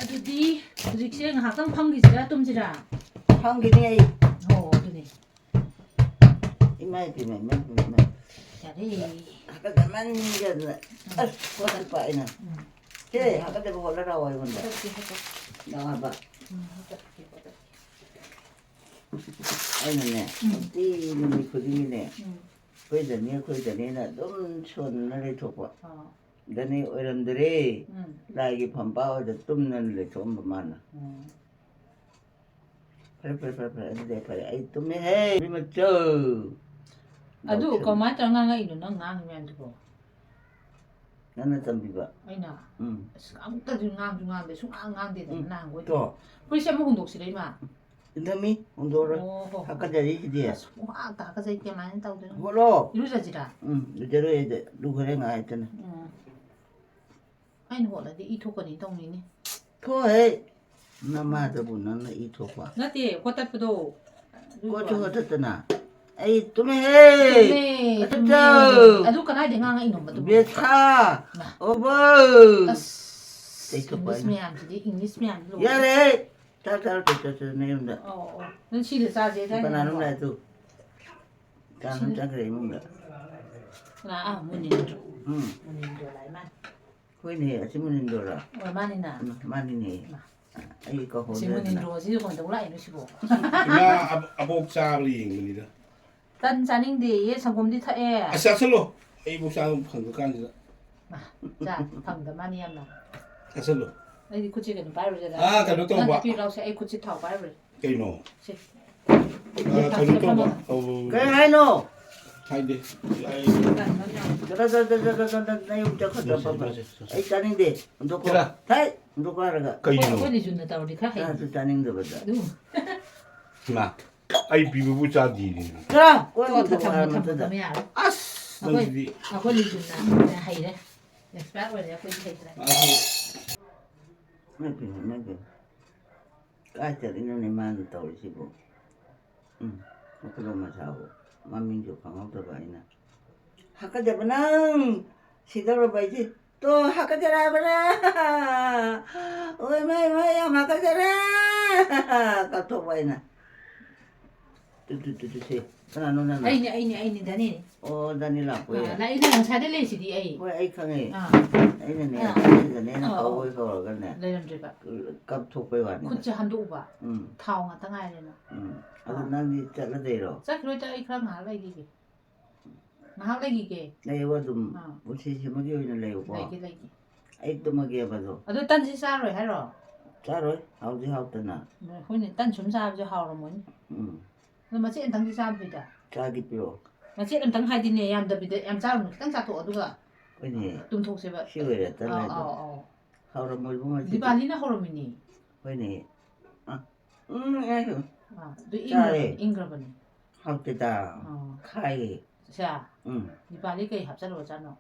ꯑꯗꯨꯗꯤ ꯍꯧꯖꯤꯛꯁꯦ ꯉꯥꯏꯍꯥꯛꯇꯪ ꯐꯝꯈꯤꯁꯤꯔꯥ, ꯇꯨꯝꯁꯤꯔꯥ? ꯐꯝꯈꯤꯅꯤ ꯑꯩ꯫ ꯍꯣ, ꯑꯗꯨꯅꯦ꯫ ꯏꯃꯥ ꯏꯄꯦꯝꯃ, ꯏꯃꯥ ꯏꯄꯦꯝꯃ, ꯏꯃꯥ꯫ ꯌꯥꯔꯦ꯫ ꯍꯥꯀꯠꯆꯃꯟꯒꯤꯗꯅ꯫ ꯎꯝ꯫ ꯑꯁ, ꯈꯣꯠꯂꯛꯄ ꯑꯩꯅ꯫ ꯎꯝ꯫ ꯁꯦ, ꯍꯥꯀꯠꯆꯕ ꯍꯣꯠꯂꯔꯥꯎ ꯑꯩꯉꯣꯟꯗ꯫ ꯍꯥꯀꯠꯀꯦ, ꯍꯥꯀꯠꯀꯦ꯫ ꯅꯥꯕ꯫ ꯎꯝ, ꯍꯥꯀꯠꯀꯦ, ꯍꯥꯀꯠꯀꯦ꯫ ꯑꯩꯅꯅꯦ, ꯎꯝ꯫ ꯅꯨꯡꯇꯤ ꯅꯨꯃꯤꯠ ꯈꯨꯗꯤꯡꯒꯤꯅꯦ, ꯎꯝ꯫ "ꯑꯩꯈꯣꯏꯗꯅꯤ, ꯑꯩꯈꯣꯏꯗꯅꯤꯅ" ꯑꯗꯨꯝ ꯁꯣꯟꯗꯅ ꯂꯩꯊꯣꯛꯄ꯫ ꯑꯥ꯫ ꯙꯅꯤ ꯑꯣꯏꯔꯝꯗ꯭ꯔꯦ꯫ ꯎꯝ꯫ ꯂꯥꯏꯒꯤ ꯐꯝꯄꯥꯛ ꯑꯣꯏꯗ ꯇꯨꯝꯗꯅ ꯂꯩꯊꯣꯛꯑꯝꯕ ꯃꯥꯅ꯫ ꯎꯝ꯫ ꯐꯔꯦ, ꯐꯔꯦ, ꯐꯔꯦ, ꯐꯔꯦ, ꯑꯗꯨꯗꯤ ꯐꯔꯦ, ꯑꯩ ꯇꯨꯝꯃꯦꯍꯦ, ꯏꯕꯦꯝꯃꯆꯧ꯫ ꯑꯗꯨ ꯌꯥꯎꯁꯪ꯫ ꯀꯃꯥꯏꯅ ꯇꯧꯔ ꯉꯥꯡꯉꯛꯏꯅꯣ, ꯅꯪ ꯉꯥꯡꯉꯤ ꯃꯌꯥꯝꯗꯨꯕꯣ? ꯅꯪꯅ ꯇꯝꯕꯤꯕ꯫ ꯑꯩꯅ? ꯎꯝ꯫ ꯑꯁ, ꯑꯝꯇꯁꯨ ꯉꯥꯡꯁꯨ ꯉꯥꯡꯗꯦ, ꯁꯨꯡꯉꯥꯡ ꯉꯥꯡꯗꯦꯗꯅ ꯎꯝ꯫ ꯅꯍꯥꯟꯈꯣꯏꯗꯤ꯫ ꯇꯣ꯫ ꯐꯨꯔꯤꯠꯁꯦ ꯑꯃꯨꯛ ꯍꯣꯡꯗꯣꯛꯁꯤꯔ, ꯏꯃꯥ? ꯏꯟꯊꯝꯃꯤ, ꯍꯣꯡꯗꯣꯛꯑꯔꯣꯏ꯫ ꯑꯣ, ꯍꯣ, ꯍꯣ꯫ ꯍꯥꯀꯠꯆꯔꯤ ꯁꯤꯗꯤ꯫ ꯑꯁ, ꯄꯨꯡꯍꯥꯛꯇ ꯍꯥꯀꯠꯆꯩ, ꯀꯃꯥꯏꯅ ꯇꯧꯗꯣꯏꯅꯣ? ꯍꯣꯠꯂꯣ꯫ ꯏꯔꯨꯖꯁꯤꯔꯥ? ꯎꯝ, ꯂꯨꯖꯔꯣꯏ ꯑꯩꯗꯤ꯫ ꯂꯨꯈꯔꯦ ꯉꯥꯏꯇꯅ꯫ ꯎꯝ꯫ ꯑꯩꯅ ꯍꯣꯠꯂꯗꯤ ꯏ ꯊꯣꯛꯀꯅꯤ ꯇꯧꯅꯤꯅꯦ꯫ ꯊꯣꯛꯑꯣꯍꯦ꯫ ꯅꯃꯥꯗꯕꯨ ꯅꯪꯅ ꯏ ꯊꯣꯛꯄ? ꯅꯠꯇꯦ, ꯍꯣꯠꯇꯠꯄꯗꯣ꯫ ꯑꯗꯨꯒꯤ ꯀꯣꯠꯁꯨ ꯋꯥꯅꯤ꯫ ꯍꯣꯠꯇꯠꯇꯅ꯫ ꯑꯩ ꯇꯨꯝꯃꯦꯍꯦ! ꯇꯨꯝꯃꯦ, ꯑꯗꯨ ꯇꯨꯝꯃꯦ꯫ ꯆꯥꯎ! ꯑꯗꯨ ꯀꯗꯥꯏꯗꯩ ꯉꯥꯡꯉꯛꯏꯅꯣꯕ ꯑꯗꯨꯕꯨ? ꯕꯦꯊꯥ! ꯃꯥ꯫ ꯑꯣꯕꯧ! ꯑꯁ, ꯇꯩꯊꯣꯛꯄ English ꯍꯥꯏꯅ꯫ ꯃꯌꯥꯝꯁꯤꯗꯤ, English ꯃꯌꯥꯝꯁꯤ ꯂꯣꯏꯔꯦ꯫ ꯌꯥꯔꯦꯍꯦ! ꯆꯥꯔꯣ, ꯆꯥꯔꯣ, ꯆꯥꯔꯣ, ꯆꯥꯔꯣ, ꯅꯌꯨꯝꯗ꯫ ꯑꯧ, ꯑꯧ꯫ ꯅꯪ ꯁꯤꯗ ꯆꯥꯁꯦ ꯍꯥꯏꯗꯥꯏꯅꯦ ꯀꯅꯥꯅꯣꯝ ꯅꯪꯕꯣ? ꯂꯥꯛꯑꯦ ꯇꯨ꯫ ꯀꯅꯥꯅꯣꯝ ꯁꯤꯗ꯫ ꯆꯪꯈ꯭ꯔꯦ ꯏꯃꯨꯡꯗ꯫ ꯀꯅꯥ? ꯑꯥ, ꯃꯨꯅꯤꯟꯗ꯭ꯔꯣ꯫ ꯎꯝ꯫ ꯃꯨꯅꯤꯟꯗ꯭ꯔꯣ ꯂꯥꯛꯑꯦ ꯃꯥꯅ꯫ ꯍꯣꯏꯅꯦ, ꯑꯁꯤ ꯃꯨꯅꯤꯟꯗ꯭ꯔꯣꯔꯣ? ꯑꯣ, ꯃꯥꯅꯤꯅ꯫ ꯎꯝ, ꯃꯥꯅꯤꯅꯦ꯫ ꯃꯥ꯫ ꯑꯩ ꯀꯧꯍꯧꯗ꯭ꯔꯦꯗꯅ꯫ ꯁꯤ ꯃꯨꯅꯤꯟꯗ꯭ꯔꯣꯁꯤꯁꯨ ꯀꯩꯗꯧ ꯂꯥꯛꯏꯅꯣ ꯁꯤꯕꯣ? ꯏꯃꯥ, ꯑꯕ-, ꯑꯕꯣꯛ ꯆꯥꯕꯗ ꯌꯦꯡꯕꯅꯤꯗ꯫ ꯇꯟ ꯆꯥꯅꯤꯡꯗꯦꯌꯦ, ꯁꯪꯒꯣꯝꯗꯤ ꯊꯛꯑꯦ꯫ ꯑꯁ, ꯆꯥꯁꯜꯂꯣ꯫ ꯑꯩꯕꯨ ꯆꯥꯕ ꯐꯪꯗ꯭ꯔꯀꯥꯟꯁꯤꯗ꯫ ꯃꯥ, ꯆꯥ ꯐꯪꯗ ꯃꯥꯅꯤ ꯌꯥꯝꯅ꯫ ꯆꯥꯁꯜꯂꯣ꯫ ꯑꯩꯗꯤ ꯈꯨꯠꯁꯦ ꯀꯩꯅꯣ ꯄꯥꯏꯔꯨꯔꯦꯗ꯫ ꯑꯥ, ꯀꯩꯅꯣ ꯅꯪ ꯇꯧꯕ꯫ ꯅꯨꯄꯤ ꯂꯥꯎꯁꯦ, ꯑꯩ ꯈꯨꯠꯁꯦ ꯊꯥꯎ ꯄꯥꯏꯔꯨꯔꯦ꯫ ꯀꯩꯅꯣ? ꯁꯦ꯫ ꯑꯥ, ꯀꯩꯅꯣ ꯇꯧꯕ꯫ ꯐꯝꯃꯒ꯫ ꯑꯧ꯫ ꯀꯩ ꯍꯥꯏꯅꯣ? ꯍꯥꯏꯗꯦ꯫ ꯇꯟ ꯑꯃ ꯌꯥꯎꯔꯦ꯫ ꯆꯠꯂꯣ, ꯆꯠꯂꯣ, ꯆꯠꯂꯣ, ꯆꯠꯂꯣ, ꯆꯠꯂꯣ, ꯅꯌꯨꯝ ꯆꯠꯈ꯭ꯔꯣ, ꯆꯠꯂꯣ, ꯆꯠꯂꯣ, ꯆꯠꯂꯣ, ꯆꯠꯂꯣ, ꯆꯠꯂꯣ꯫ ꯑꯩ ꯆꯥꯅꯤꯡꯗꯦ꯫ ꯍꯨꯟꯗꯣꯛꯈꯣ꯫ ꯆꯠꯂꯣ꯫ ꯊꯩ! ꯍꯨꯟꯗꯣꯛꯈꯣ ꯍꯥꯏꯔꯒ꯫ ꯀꯩꯅꯣ? ꯑꯩꯈꯣꯏ ꯂꯤꯖꯨꯅ ꯇꯧꯔꯗꯤ ꯈꯔ ꯍꯩ꯫ ꯆꯥꯁꯨ ꯆꯥꯅꯤꯡꯗꯕꯗ꯫ ꯑꯗꯨ꯫ ꯏꯃꯥ, ꯑꯩ ꯄꯤꯕꯕꯨ ꯆꯥꯗꯤꯌꯦ꯫ ꯆꯠꯂꯣ, ꯀꯣꯟ ꯇꯣ, ꯍꯨꯟꯗꯣꯛꯈꯣ ꯊꯝꯃꯣ, ꯍꯥꯏꯔ ꯊꯝꯃꯣ, ꯃꯇꯨꯡꯗ꯫ ꯊꯝꯃꯣ ꯌꯥꯔꯦ꯫ ꯑꯁ, ꯑꯩꯈꯣꯏ, ꯅꯪꯗꯤ꯫ ꯑꯩꯈꯣꯏ ꯂꯤꯖꯨꯅ ꯍꯩꯔꯦ꯫ ꯑꯦꯛꯁꯄꯥꯌꯔ ꯑꯣꯏꯔꯦ, ꯑꯩꯈꯣꯏꯗꯤ ꯍꯩꯇ꯭ꯔꯦ꯫ ꯑꯗꯨ ꯏꯃꯥꯏ ꯄꯦꯝꯃ, ꯏꯃꯥꯏ ꯄꯦꯝꯃ꯫ ꯀꯥꯏ ꯆꯠꯂꯤꯅꯣꯅꯦ ꯃꯥꯅ ꯇꯧꯔꯤꯁꯤꯕꯨ? ꯎꯝ, ꯃꯈꯨꯠꯂꯣꯝ ꯃꯁꯥꯕꯨ ꯃꯃꯤꯡꯁꯨ ꯈꯪꯍꯧꯗꯕ ꯑꯩꯅ꯫ "ꯍꯥꯀꯠꯆꯕ ꯅꯪ ꯁꯤꯗꯧꯔꯕ ꯑꯩꯁꯦ꯫ ꯇꯣ, ꯍꯥꯀꯠꯆꯔꯛꯑꯕ꯭ꯔꯥ? ꯑꯣꯏ, ꯃꯥꯏ, ꯃꯥꯏ, ꯌꯥꯝ ꯍꯥꯀꯠꯆꯔꯦ!" ꯀꯞꯊꯣꯛꯄ ꯑꯩꯅ꯫ ꯇꯨ, ꯇꯨ, ꯇꯨ, ꯇꯨ, ꯁꯦ꯫ ꯀꯅꯥꯅꯣ ꯅꯪꯅ? ꯑꯩꯅꯦ, ꯑꯩꯅꯦ, ꯑꯩꯅꯦ, ꯗꯥꯅꯤꯅꯦ꯫ ꯑꯣ, ꯗꯥꯅꯤ ꯂꯥꯛꯄ ꯑꯥ, ꯌꯥꯏ꯫ ꯂꯥꯛꯏꯅꯦ, ꯉꯁꯥꯏꯗꯩ ꯂꯩꯁꯤꯗꯤ ꯑꯩ꯫ ꯍꯣꯏ, ꯑꯩ ꯈꯪꯉꯦ꯫ ꯑꯥ꯫ ꯑꯩꯅꯅꯦ, ꯑꯥ꯫ ꯑꯩꯅꯅꯦ, ꯑꯥ, ꯑꯥ꯫ ꯀꯧꯕꯩ ꯀꯧꯔꯒꯅꯦ꯫ ꯂꯩꯔꯝꯗ꯭ꯔꯤꯕ꯫ ꯀꯞꯊꯣꯛꯄꯩ ꯋꯥꯅꯤꯗ꯫ ꯈꯨꯠꯁꯦ ꯍꯟꯗꯣꯛꯎꯕ꯫ ꯎꯝ꯫ ꯊꯥꯎ ꯉꯥꯛꯇ ꯉꯥꯏꯔꯦꯅ꯫ ꯎꯝ꯫ ꯑꯗꯨ ꯑꯥ꯫ ꯅꯪꯗꯤ ꯆꯠꯂꯗꯣꯏꯔꯣ? ꯆꯠꯈꯤꯔꯣꯏꯗ, ꯑꯩ ꯈꯔ ꯉꯥꯏꯍꯥꯛ ꯂꯩꯈꯤꯒꯦ꯫ ꯉꯥꯏꯍꯥꯛ ꯂꯩꯈꯤꯒꯦ꯫ ꯂꯩꯌꯣ ꯑꯗꯨꯝ꯫ ꯑꯥ꯫ ꯄꯨꯟꯁꯤ ꯁꯤꯃꯒꯤ ꯑꯣꯏꯅ ꯂꯩꯌꯨꯀꯣ꯫ ꯂꯩꯒꯦ, ꯂꯩꯒꯦ꯫ ꯑꯩ ꯇꯨꯝꯃꯒꯦꯕ ꯑꯗꯣ꯫ ꯑꯗꯣ ꯇꯟꯁꯤ ꯆꯥꯔꯣꯏ ꯍꯥꯏꯔꯣ? ꯆꯥꯔꯣꯏ, ꯍꯥꯎꯗꯤ ꯍꯥꯎꯇꯅ꯫ ꯍꯣꯏꯅꯦ, ꯇꯟ ꯁꯨꯝ ꯆꯥꯕꯁꯨ ꯍꯥꯎꯔꯝꯃꯣꯏꯅꯦ꯫ ꯎꯝ꯫ ꯑꯗꯣ ꯃꯆꯦꯠ ꯑꯝꯇꯪꯗꯤ ꯆꯥꯕꯤꯗ꯫ ꯆꯥꯒꯦ ꯄꯤꯔꯛꯑꯣ꯫ ꯃꯆꯦꯠ ꯑꯝꯇꯪ ꯍꯥꯏꯗꯤꯅꯦ, ꯌꯥꯝꯗꯕꯤꯗ, ꯌꯥꯝ ꯆꯥꯔꯨꯅꯨ, ꯈꯤꯇꯪ ꯆꯥꯊꯣꯛꯑꯣ, ꯑꯗꯨꯒ ꯍꯣꯏꯅꯦ꯫ ꯇꯨꯝꯊꯣꯛꯁꯦꯕ꯫ ꯁꯤ ꯑꯣꯏꯔꯦ, ꯇꯜꯂꯦ ꯑꯥꯎ, ꯑꯗꯣ꯫ ꯑꯥꯎ, ꯑꯥꯎ꯫ ꯍꯥꯎꯔꯝꯃꯣꯏꯕꯨ ꯃꯁꯤꯗꯤ꯫ ꯗꯤꯄꯥꯂꯤꯅ ꯍꯧꯔꯝꯃꯤꯅꯦ꯫ ꯍꯣꯏꯅꯦ꯫ ꯑ, ꯎꯝ, ꯑꯦ꯫ ꯑꯥ, ꯑꯗꯨ ꯆꯥꯔꯦ꯫ ꯏꯪꯈ꯭ꯔꯕꯅꯤ, ꯏꯪꯈ꯭ꯔꯕꯅꯤ꯫ ꯍꯥꯎꯇꯦꯗ꯫ ꯑꯥ꯫ ꯈꯥꯏꯌꯦ꯫ ꯁꯦ꯫ ꯎꯝ꯫ ꯗꯤꯄꯥꯂꯤ ꯀꯩ ꯍꯥꯞꯆꯜꯂꯨꯔꯖꯥꯠꯅꯣ?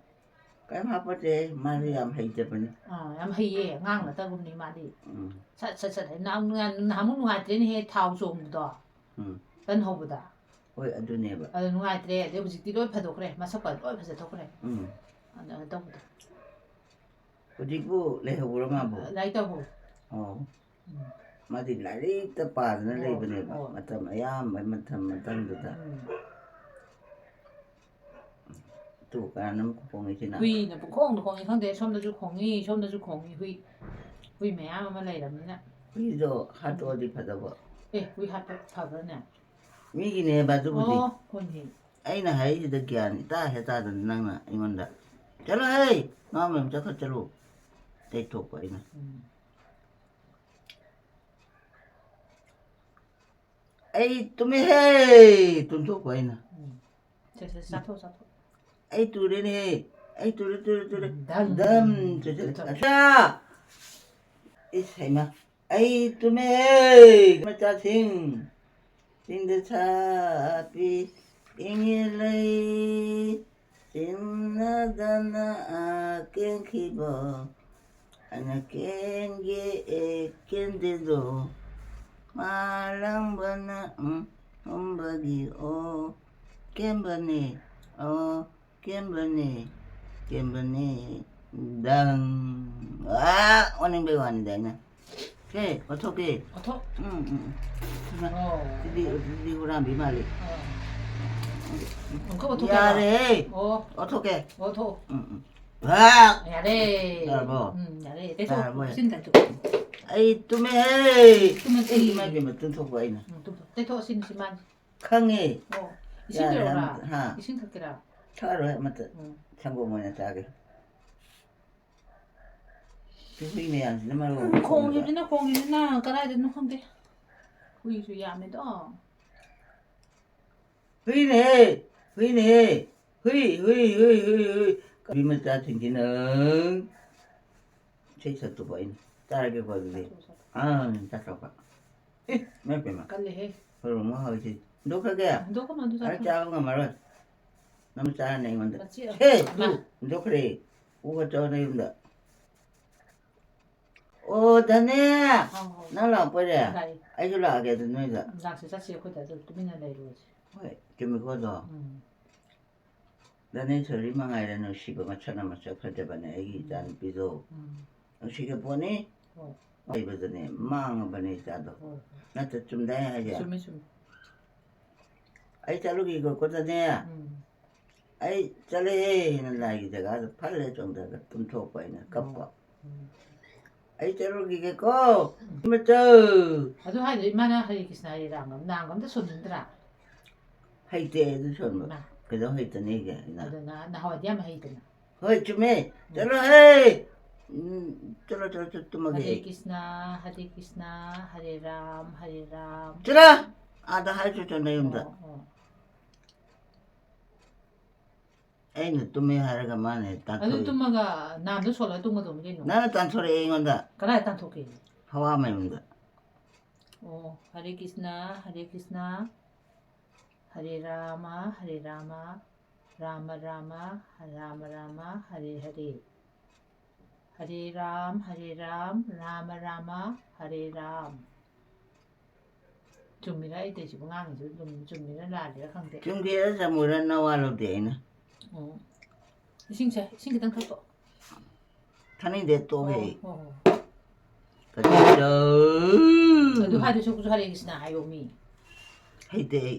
ꯀꯩꯝ ꯍꯥꯞꯄꯣꯠꯇꯦ, ꯃꯥꯗꯤ ꯌꯥꯝ ꯍꯩꯖꯕꯅꯤ꯫ ꯑꯥ, ꯌꯥꯝ ꯍꯩꯌꯦ, ꯑꯉꯥꯡ ꯅꯠꯇꯕꯒꯨꯝꯅꯤ ꯃꯥꯗꯤ꯫ ꯎꯝ꯫ ꯁꯠ, ꯁꯠ, ꯁꯠ ꯍꯩ꯫ ꯅꯍꯥꯟ, ꯅꯍꯥꯟ, ꯅꯍꯥꯟꯃꯨꯛ ꯅꯨꯡꯉꯥꯏꯇ꯭ꯔꯦꯅꯦꯍꯦ, ꯊꯥꯎ ꯆꯣꯡꯕꯗꯣ꯫ ꯎꯝ꯫ ꯇꯟ ꯍꯧꯕꯗ꯫ ꯍꯣꯏ, ꯑꯗꯨꯅꯦꯕ꯫ ꯑꯗꯣ ꯅꯨꯡꯉꯥꯏꯇ꯭ꯔꯦ, ꯑꯗꯩ ꯍꯧꯖꯤꯛꯇꯤ ꯂꯣꯏ ꯐꯗꯣꯛꯈ꯭ꯔꯦ, ꯃꯁꯛꯀ ꯂꯣꯏ ꯐꯖꯊꯣꯛꯈ꯭ꯔꯦ꯫ ꯎꯝ꯫ ꯑꯗꯨꯃꯥꯏꯅ ꯇꯧꯕꯗꯣ꯫ ꯍꯧꯖꯤꯛꯄꯨ ꯂꯩꯍꯧꯕ꯭ꯔꯣ ꯃꯥꯕꯨ? ꯂꯥꯏꯔꯤꯛ ꯇꯧꯍꯧꯔꯤ꯫ ꯑꯣ꯫ ꯎꯝ꯫ ꯃꯥꯗꯤ ꯂꯥꯏꯔꯤꯛꯇ ꯄꯥꯗꯅ ꯍꯣꯏ, ꯂꯩꯕꯅꯦꯕ, ꯍꯣꯏ꯫ ꯃꯇꯝ ꯑꯌꯥꯝꯕ ꯃꯇꯝ ꯃꯇꯝꯗꯨꯗ꯫ ꯎꯝ꯫ ꯇꯨ, ꯀꯅꯥꯅꯣ ꯑꯃꯨꯛ ꯈꯣꯡꯉꯤꯁꯤꯅ? ꯍꯨꯏꯅ ꯄꯨꯡꯈꯣꯡꯗ ꯈꯣꯡꯉꯤ, ꯈꯪꯗꯦ, ꯁꯣꯝꯗꯁꯨ ꯈꯣꯡꯉꯤ, ꯁꯣꯝꯗꯁꯨ ꯈꯣꯡꯉꯤ, ꯍꯨꯏ, ꯍꯨꯏ ꯃꯌꯥꯝ ꯑꯃ ꯂꯩꯔꯕꯅꯤꯅ꯫ ꯍꯨꯏꯗꯣ ꯍꯥꯠꯇꯣꯛꯑꯗꯤ ꯐꯗꯧꯕ꯫ ꯑꯦ, ꯍꯨꯏ ꯍꯥꯠꯄ ꯐꯕ꯭ꯔꯅꯦ? ꯃꯤꯒꯤꯅꯦꯕ ꯑꯗꯨꯕꯨꯗꯤ꯫ ꯑꯣ, ꯍꯣꯏꯅꯦ꯫ ꯑꯩꯅ ꯍꯥꯏꯔꯤꯁꯤꯗ ꯒ꯭ꯌꯥꯟ ꯏꯇꯥ ꯍꯦꯛ ꯇꯥꯗꯅ ꯅꯪꯅ ꯑꯩꯉꯣꯟꯗ, "ꯆꯠꯂꯣꯍꯦ, ꯅꯃꯥ ꯃꯌꯨꯝ ꯆꯠꯈ꯭ꯔ ꯆꯠꯂꯨ", ꯇꯩꯊꯣꯛꯄ ꯑꯩꯅ꯫ ꯎꯝ꯫ ꯑꯩ ꯇꯨꯝꯃꯦꯍꯦ! ꯇꯨꯝꯊꯣꯛꯄ ꯑꯩꯅ꯫ ꯎꯝ꯫ ꯁꯦ, ꯁꯦ, ꯆꯥꯊꯣꯛ, ꯆꯥꯊꯣꯛ꯫ ꯑꯩ ꯇꯨꯔꯦꯅꯦꯍꯦ꯫ ꯑꯩ ꯇꯨꯔꯦ, ꯇꯨꯔꯦ, ꯇꯨꯔꯦ꯫ ꯙꯝ꯫ ꯙꯝ ꯆꯨꯁꯤꯜꯂꯦ꯫ ꯙꯝ꯫ ꯑꯁꯥ! ꯏꯁ, ꯍꯩꯃꯥ꯫ ꯑꯩ ꯇꯨꯝꯃꯦ, ꯃꯆꯥꯁꯤꯡ꯫ ꯆꯤꯡꯗ ꯁꯥꯠꯄꯤ ꯏꯪꯉꯦ ꯂꯩ, ꯆꯤꯡꯅꯗꯅ ꯀꯦꯟꯈꯤꯕ꯫ ꯑꯩꯅ ꯀꯦꯟꯒꯦ ꯑꯦ ꯀꯦꯟꯗꯦꯗꯣ, ꯃꯥꯂꯪꯕꯅ, ꯎꯝ, ꯍꯨꯝꯕꯒꯤ ꯑꯣ ꯀꯦꯟꯕꯅꯦ, ꯑꯣ ꯀꯦꯟꯕꯅꯦ, ꯀꯦꯟꯕꯅꯦ, ꯗꯪ꯫ ꯑꯥ, ꯑꯣꯅꯤꯡꯕꯩ ꯋꯥꯅꯤꯗ ꯑꯩꯅ꯫ ꯁꯦ, ꯑꯣꯊꯣꯛꯀꯦ꯫ ꯑꯣꯊꯣꯛ꯫ ꯎꯝ, ꯎꯝ, ꯎꯝ꯫ ꯑꯣ꯫ ꯁꯤꯗꯤ, ꯁꯤꯗꯤ ꯍꯨꯔꯥꯟꯕꯤ ꯃꯥꯜꯂꯤ꯫ ꯑꯣ꯫ ꯑꯃꯨꯛꯀ ꯑꯣꯊꯣꯛꯀꯦ ꯍꯥꯏꯔꯣ? ꯌꯥꯔꯦꯍꯦ꯫ ꯑꯣ꯫ ꯑꯣꯊꯣꯛꯀꯦ꯫ ꯑꯣꯊꯣꯛ꯫ ꯎꯝ, ꯎꯝ꯫ ꯍꯥꯛ! ꯌꯥꯔꯦ꯫ ꯌꯥꯔꯕꯣ? ꯎꯝ, ꯌꯥꯔꯦ꯫ ꯇꯩꯊꯣꯛ, ꯌꯥꯔꯕꯣ? ꯏꯁꯤꯡ ꯇꯩꯊꯣꯛ꯫ ꯑꯩ ꯇꯨꯝꯃꯦꯍꯦ꯫ ꯇꯨꯝꯃꯁꯤ꯫ ꯑꯩ ꯏꯃꯥ ꯏꯕꯦꯝꯃ ꯇꯨꯝꯊꯣꯛꯄ ꯑꯩꯅ꯫ ꯎꯝ, ꯇꯨꯝꯊꯣꯛ꯫ ꯇꯩꯊꯣꯛ, ꯁꯤ ꯅꯨꯡꯁꯤ ꯃꯥꯅꯤ꯫ ꯈꯪꯉꯦ꯫ ꯑꯣ, ꯏꯁꯤꯡ ꯌꯥꯔꯦ, ꯄꯤꯔꯛꯑꯣꯔꯥ? ꯍꯥ? ꯏꯁꯤꯡ ꯊꯛꯀꯦꯔꯥ? ꯊꯛꯑꯔꯣꯏ ꯑꯃꯠꯇ꯫ ꯎꯝ꯫ ꯁꯪꯒꯣꯝ ꯑꯣꯏꯅ ꯆꯥꯒꯦ꯫ ꯁꯤ ꯍꯨꯏ ꯃꯌꯥꯝꯁꯤꯅ ꯃꯔꯣꯜ ꯑꯃ ꯈꯣꯡꯉꯤꯕꯁꯤꯅ, ꯈꯣꯡꯉꯤꯕꯁꯤꯅ ꯀꯗꯥꯏꯗꯅꯣ ꯈꯪꯗꯦ꯫ ꯍꯨꯏꯁꯨ ꯌꯥꯝꯃꯦꯗꯣ꯫ ꯍꯨꯏꯅꯦꯍꯦ! ꯍꯨꯏꯅꯦꯍꯦ! ꯍꯨꯏ, ꯍꯨꯏ, ꯍꯨꯏ, ꯍꯨꯏ, ꯍꯨꯏ! ꯍꯨꯏ ꯃꯆꯥꯁꯤꯡꯁꯤꯅ ꯏꯁꯩ ꯁꯛꯇꯨꯕ ꯑꯩꯅ ꯆꯥꯔꯒꯦꯀꯣ ꯑꯗꯨꯗꯤ꯫ ꯆꯥꯊꯣꯛ, ꯆꯥꯊꯣꯛ꯫ ꯑꯥ, ꯆꯥꯊꯣꯛꯄ꯫ ꯑꯦ, ꯏꯃꯥ ꯄꯦꯝꯃ꯫ ꯀꯜꯂꯤꯍꯦ꯫ ꯍꯣꯏꯔꯣꯡ ꯃꯍꯥꯎꯁꯤ꯫ ꯍꯨꯟꯗꯣꯛꯈ꯭ꯔꯒꯦ? ꯍꯨꯟꯗꯣꯛꯀꯅꯨ, ꯑꯗꯨ ꯑꯩ ꯆꯥꯊꯣꯛ꯫ ꯆꯥꯕ ꯉꯝꯃꯔꯣꯏ꯫ ꯅꯪ ꯆꯥꯔꯅꯤ ꯑꯩꯉꯣꯟꯗ꯫ ꯃꯆꯦ-, ꯍꯦ, ꯃꯥ꯫ ꯇꯨ, ꯍꯨꯟꯗꯣꯛꯈ꯭ꯔꯦ꯫ ꯄꯨꯒ ꯆꯥꯎ ꯅꯌꯨꯝꯗ꯫ ꯑꯣ, ꯙꯅꯦ! ꯍꯥꯎ, ꯍꯥꯎ꯫ ꯅꯪ ꯂꯥꯛꯄꯣꯏꯔꯦ? ꯂꯥꯛꯑꯦ꯫ ꯑꯩꯁꯨ ꯂꯥꯛꯑꯒꯦ ꯑꯗꯨ ꯅꯣꯏꯗ꯫ ꯂꯥꯛꯁꯤ, ꯆꯠꯁꯤ ꯑꯩꯈꯣꯏꯗ, ꯑꯗꯨ ꯇꯨꯃꯤꯟꯅ ꯂꯩꯔꯨꯔꯁꯤ꯫ ꯍꯣꯏ, ꯆꯨꯝꯃꯤꯀꯣ ꯑꯗꯣ? ꯎꯝ꯫ ꯙꯅꯦꯁꯣꯔꯤ ꯃꯉꯥꯏꯔꯦ ꯅꯨꯡꯁꯤꯕ, ꯃꯁꯛꯅ ꯃꯁꯛ ꯐꯖꯕꯅꯦ ꯑꯩꯒꯤ ꯎꯝ꯫ ꯏꯆꯥꯅꯨꯄꯤꯗꯣ꯫ ꯎꯝ꯫ ꯅꯨꯡꯁꯤꯒ ꯄꯣꯠꯅꯤ꯫ ꯍꯣꯏ꯫ ꯂꯩꯕꯗꯅꯦ, ꯃꯥꯡꯉꯕꯅꯦ ꯏꯆꯥꯗꯣ꯫ ꯍꯣꯏ, ꯍꯣꯏ꯫ ꯅꯠꯇ꯭ꯔ ꯆꯨꯝꯗꯥꯏ ꯍꯥꯏꯁꯦ? ꯆꯨꯝꯃꯤ, ꯆꯨꯝꯃꯤ꯫ ꯑꯩ ꯆꯠꯂꯨꯈꯤꯒꯦꯀꯣ, ꯙꯅꯦ꯫ ꯎꯝ꯫ ꯑꯩ ꯆꯠꯂꯦꯅ ꯂꯥꯏꯒꯤ ꯖꯒꯥꯗ ꯐꯠ ꯍꯦꯛ ꯆꯣꯡꯊꯔꯒ ꯇꯨꯝꯊꯣꯛꯄ ꯑꯩꯅ ꯀꯞꯄ꯫ ꯎꯝ꯫ ꯑꯩ ꯆꯠꯂꯨꯈꯤꯒꯦꯀꯣ, ꯎꯝ꯫ ꯏꯃꯥꯆꯧ꯫ ꯑꯗꯨ ꯍꯥꯏꯗꯣ ꯏꯃꯥꯅ ꯍꯔꯦ ꯀ꯭ꯔꯤꯁꯅ ꯍꯔꯦ ꯔꯥꯝ ꯅꯥꯝꯒ ꯑꯝꯇ ꯁꯣꯟꯅꯤꯡꯗ꯭ꯔꯥ? ꯍꯩꯇꯦ ꯑꯗꯨ ꯁꯣꯟꯕ꯫ ꯏꯃꯥ꯫ ꯀꯩꯗꯧ ꯍꯩꯇꯅꯤꯒꯦ ꯏꯃꯥ? ꯑꯗꯨꯅ ꯅꯍꯥꯟꯋꯥꯏꯗꯤ ꯌꯥꯝ ꯍꯩꯗꯅ꯫ ꯍꯣꯏ, ꯆꯨꯝꯃꯦ꯫ ꯎꯝ꯫ ꯆꯠꯂꯣꯍꯦ! ꯎꯝ, ꯆꯠꯂꯣ, ꯆꯠꯂꯣ, ꯆꯠꯂꯣ, ꯇꯨꯝꯃꯒꯦ ꯍꯔꯦ ꯑꯩ꯫ ꯀ꯭ꯔꯤꯁꯅ, ꯍꯔꯦ ꯀ꯭ꯔꯤꯁꯅ, ꯍꯔꯦ ꯔꯥꯝ, ꯍꯔꯦ ꯔꯥꯝ꯫ ꯆꯠꯂꯣ! ꯑꯥꯗ ꯍꯥꯏꯔꯨꯆꯣ ꯅꯌꯨꯝꯗ꯫ ꯑꯣ, ꯑꯣ꯫ ꯑꯩꯅ ꯇꯨꯝꯃꯦ ꯍꯥꯏꯔꯒ ꯃꯥꯅ ꯍꯦꯛ ꯑꯗꯨ ꯇꯥꯟꯊꯣꯔꯛꯏ꯫ ꯇꯨꯝꯃꯒ ꯅꯥꯝꯗꯣ ꯁꯣꯜꯂꯒ ꯇꯨꯝꯒꯗꯧꯅꯤ ꯀꯩꯅꯣ꯫ ꯅꯪꯅ ꯇꯥꯟꯊꯣꯔꯛꯑꯦ ꯑꯩꯉꯣꯟꯗ꯫ ꯀꯗꯥꯏ ꯇꯥꯟꯊꯣꯛꯀꯦ? ꯍꯋꯥ ꯃꯌꯨꯝꯗ꯫ ꯑꯣ, ꯍꯔꯦ ꯀ꯭ꯔꯤꯁꯅ, ꯍꯔꯦ ꯀ꯭ꯔꯤꯁꯅ, ꯍꯔꯦ ꯔꯥꯃ, ꯍꯔꯦ ꯔꯥꯃ, ꯔꯥꯃ ꯔꯥꯃ, ꯔꯥꯃ ꯔꯥꯃ, ꯍꯔꯦ ꯍꯔꯦ꯫ ꯍꯔꯦ ꯔꯥꯝ, ꯍꯔꯦ ꯔꯥꯝ, ꯔꯥꯃ ꯔꯥꯃ, ꯍꯔꯦ ꯔꯥꯝ꯫ ꯆꯨꯝꯃꯤꯔꯥ ꯑꯩ ꯇꯧꯏꯁꯤꯕꯨ, ꯉꯥꯡꯉꯤꯁꯤꯕꯨ ꯆꯨꯝ-, ꯆꯨꯝꯃꯤꯔꯥ ꯂꯥꯜꯂꯤꯔꯥ ꯈꯪꯗꯦ꯫ ꯆꯨꯝꯒꯦꯔꯥ ꯆꯨꯝꯃꯣꯏꯔꯥ ꯅꯋꯥ ꯂꯧꯗꯦ ꯑꯩꯅ꯫ ꯑꯣ꯫ ꯏꯁꯤꯡꯁꯦ, ꯏꯁꯤꯡ ꯈꯤꯇꯪ ꯊꯛꯇꯣꯛꯑꯣ꯫ ꯊꯛꯅꯤꯡꯗꯦ, ꯇꯣꯛꯑꯦ ꯑꯩ꯫ ꯑꯣ, ꯍꯣ, ꯍꯣ꯫ ꯀꯔꯤꯅꯣ? ꯑꯗꯨ ꯍꯥꯏꯗꯣꯏ ꯁꯔꯨꯛꯁꯨ ꯍꯔꯦ ꯀ꯭ꯔꯤꯁꯅ ꯍꯥꯏꯌꯣ ꯃꯤ꯫ ꯍꯩꯇꯦ ꯑꯩ꯫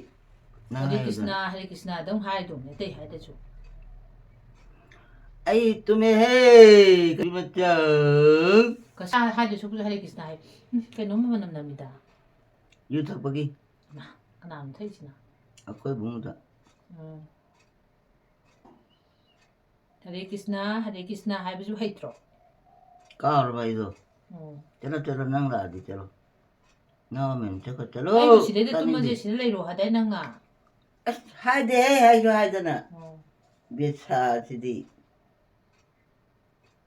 ꯅꯪ ꯍꯔꯦ ꯍꯥꯏꯌꯨꯗꯅ꯫ ꯀ꯭ꯔꯤꯁꯅ, ꯍꯔꯦ ꯀ꯭ꯔꯤꯁꯅ ꯑꯗꯨꯝ ꯍꯥꯏꯗꯧꯅꯦ, ꯑꯇꯩ ꯍꯥꯏꯗ꯭ꯔꯁꯨ꯫ ꯑꯩ ꯇꯨꯝꯃꯦꯍꯦ, ꯀꯔꯤ ꯃꯆꯥ? ꯀꯁꯥ ꯍꯥꯏꯗꯣꯏ ꯁꯔꯨꯛꯁꯨ ꯍꯔꯦ ꯀ꯭ꯔꯤꯁꯅ ꯍꯥꯏ꯫ ꯎꯝ, ꯀꯩꯅꯣꯝꯃ ꯃꯅꯝ ꯅꯝꯃꯤꯗ꯫ ꯌꯨ ꯊꯛꯄꯒꯤ꯫ ꯃꯥ, ꯀꯅꯥꯅꯣ ꯊꯛꯏꯁꯤꯅ? ꯑꯩꯈꯣꯏ ꯏꯕꯨꯡꯗ꯫ ꯎꯝ꯫ ꯍꯔꯦ ꯀ꯭ꯔꯤꯁꯅ, ꯍꯔꯦ ꯀ꯭ꯔꯤꯁꯅ ꯍꯥꯏꯕꯁꯨ ꯍꯩꯇ꯭ꯔꯣ? ꯀꯥꯎꯔꯕ ꯑꯩꯗꯣ? ꯎꯝ꯫ ꯆꯠꯂꯣ, ꯆꯠꯂꯣ, ꯅꯪ ꯂꯥꯛꯑꯗꯤ ꯆꯠꯂꯣ꯫ ꯅꯪ ꯃꯌꯨꯝ ꯆꯠꯈ꯭ꯔꯣ, ꯆꯠꯂꯣ꯫ ꯑꯩꯕꯨ ꯁꯤꯗꯩꯗ ꯇꯥꯅꯤꯡꯗꯦ꯫ ꯇꯨꯝꯃꯁꯦ, ꯁꯤꯗ ꯂꯩꯔꯣ ꯍꯥꯏꯗꯥꯏ ꯅꯪꯅ? ꯑꯁ, ꯍꯥꯏꯗꯦꯍꯦ, ꯍꯥꯏꯁꯨ ꯍꯥꯏꯗꯅ꯫ ꯑꯣ꯫ ꯕꯦꯁꯥꯁꯤꯗꯤ꯫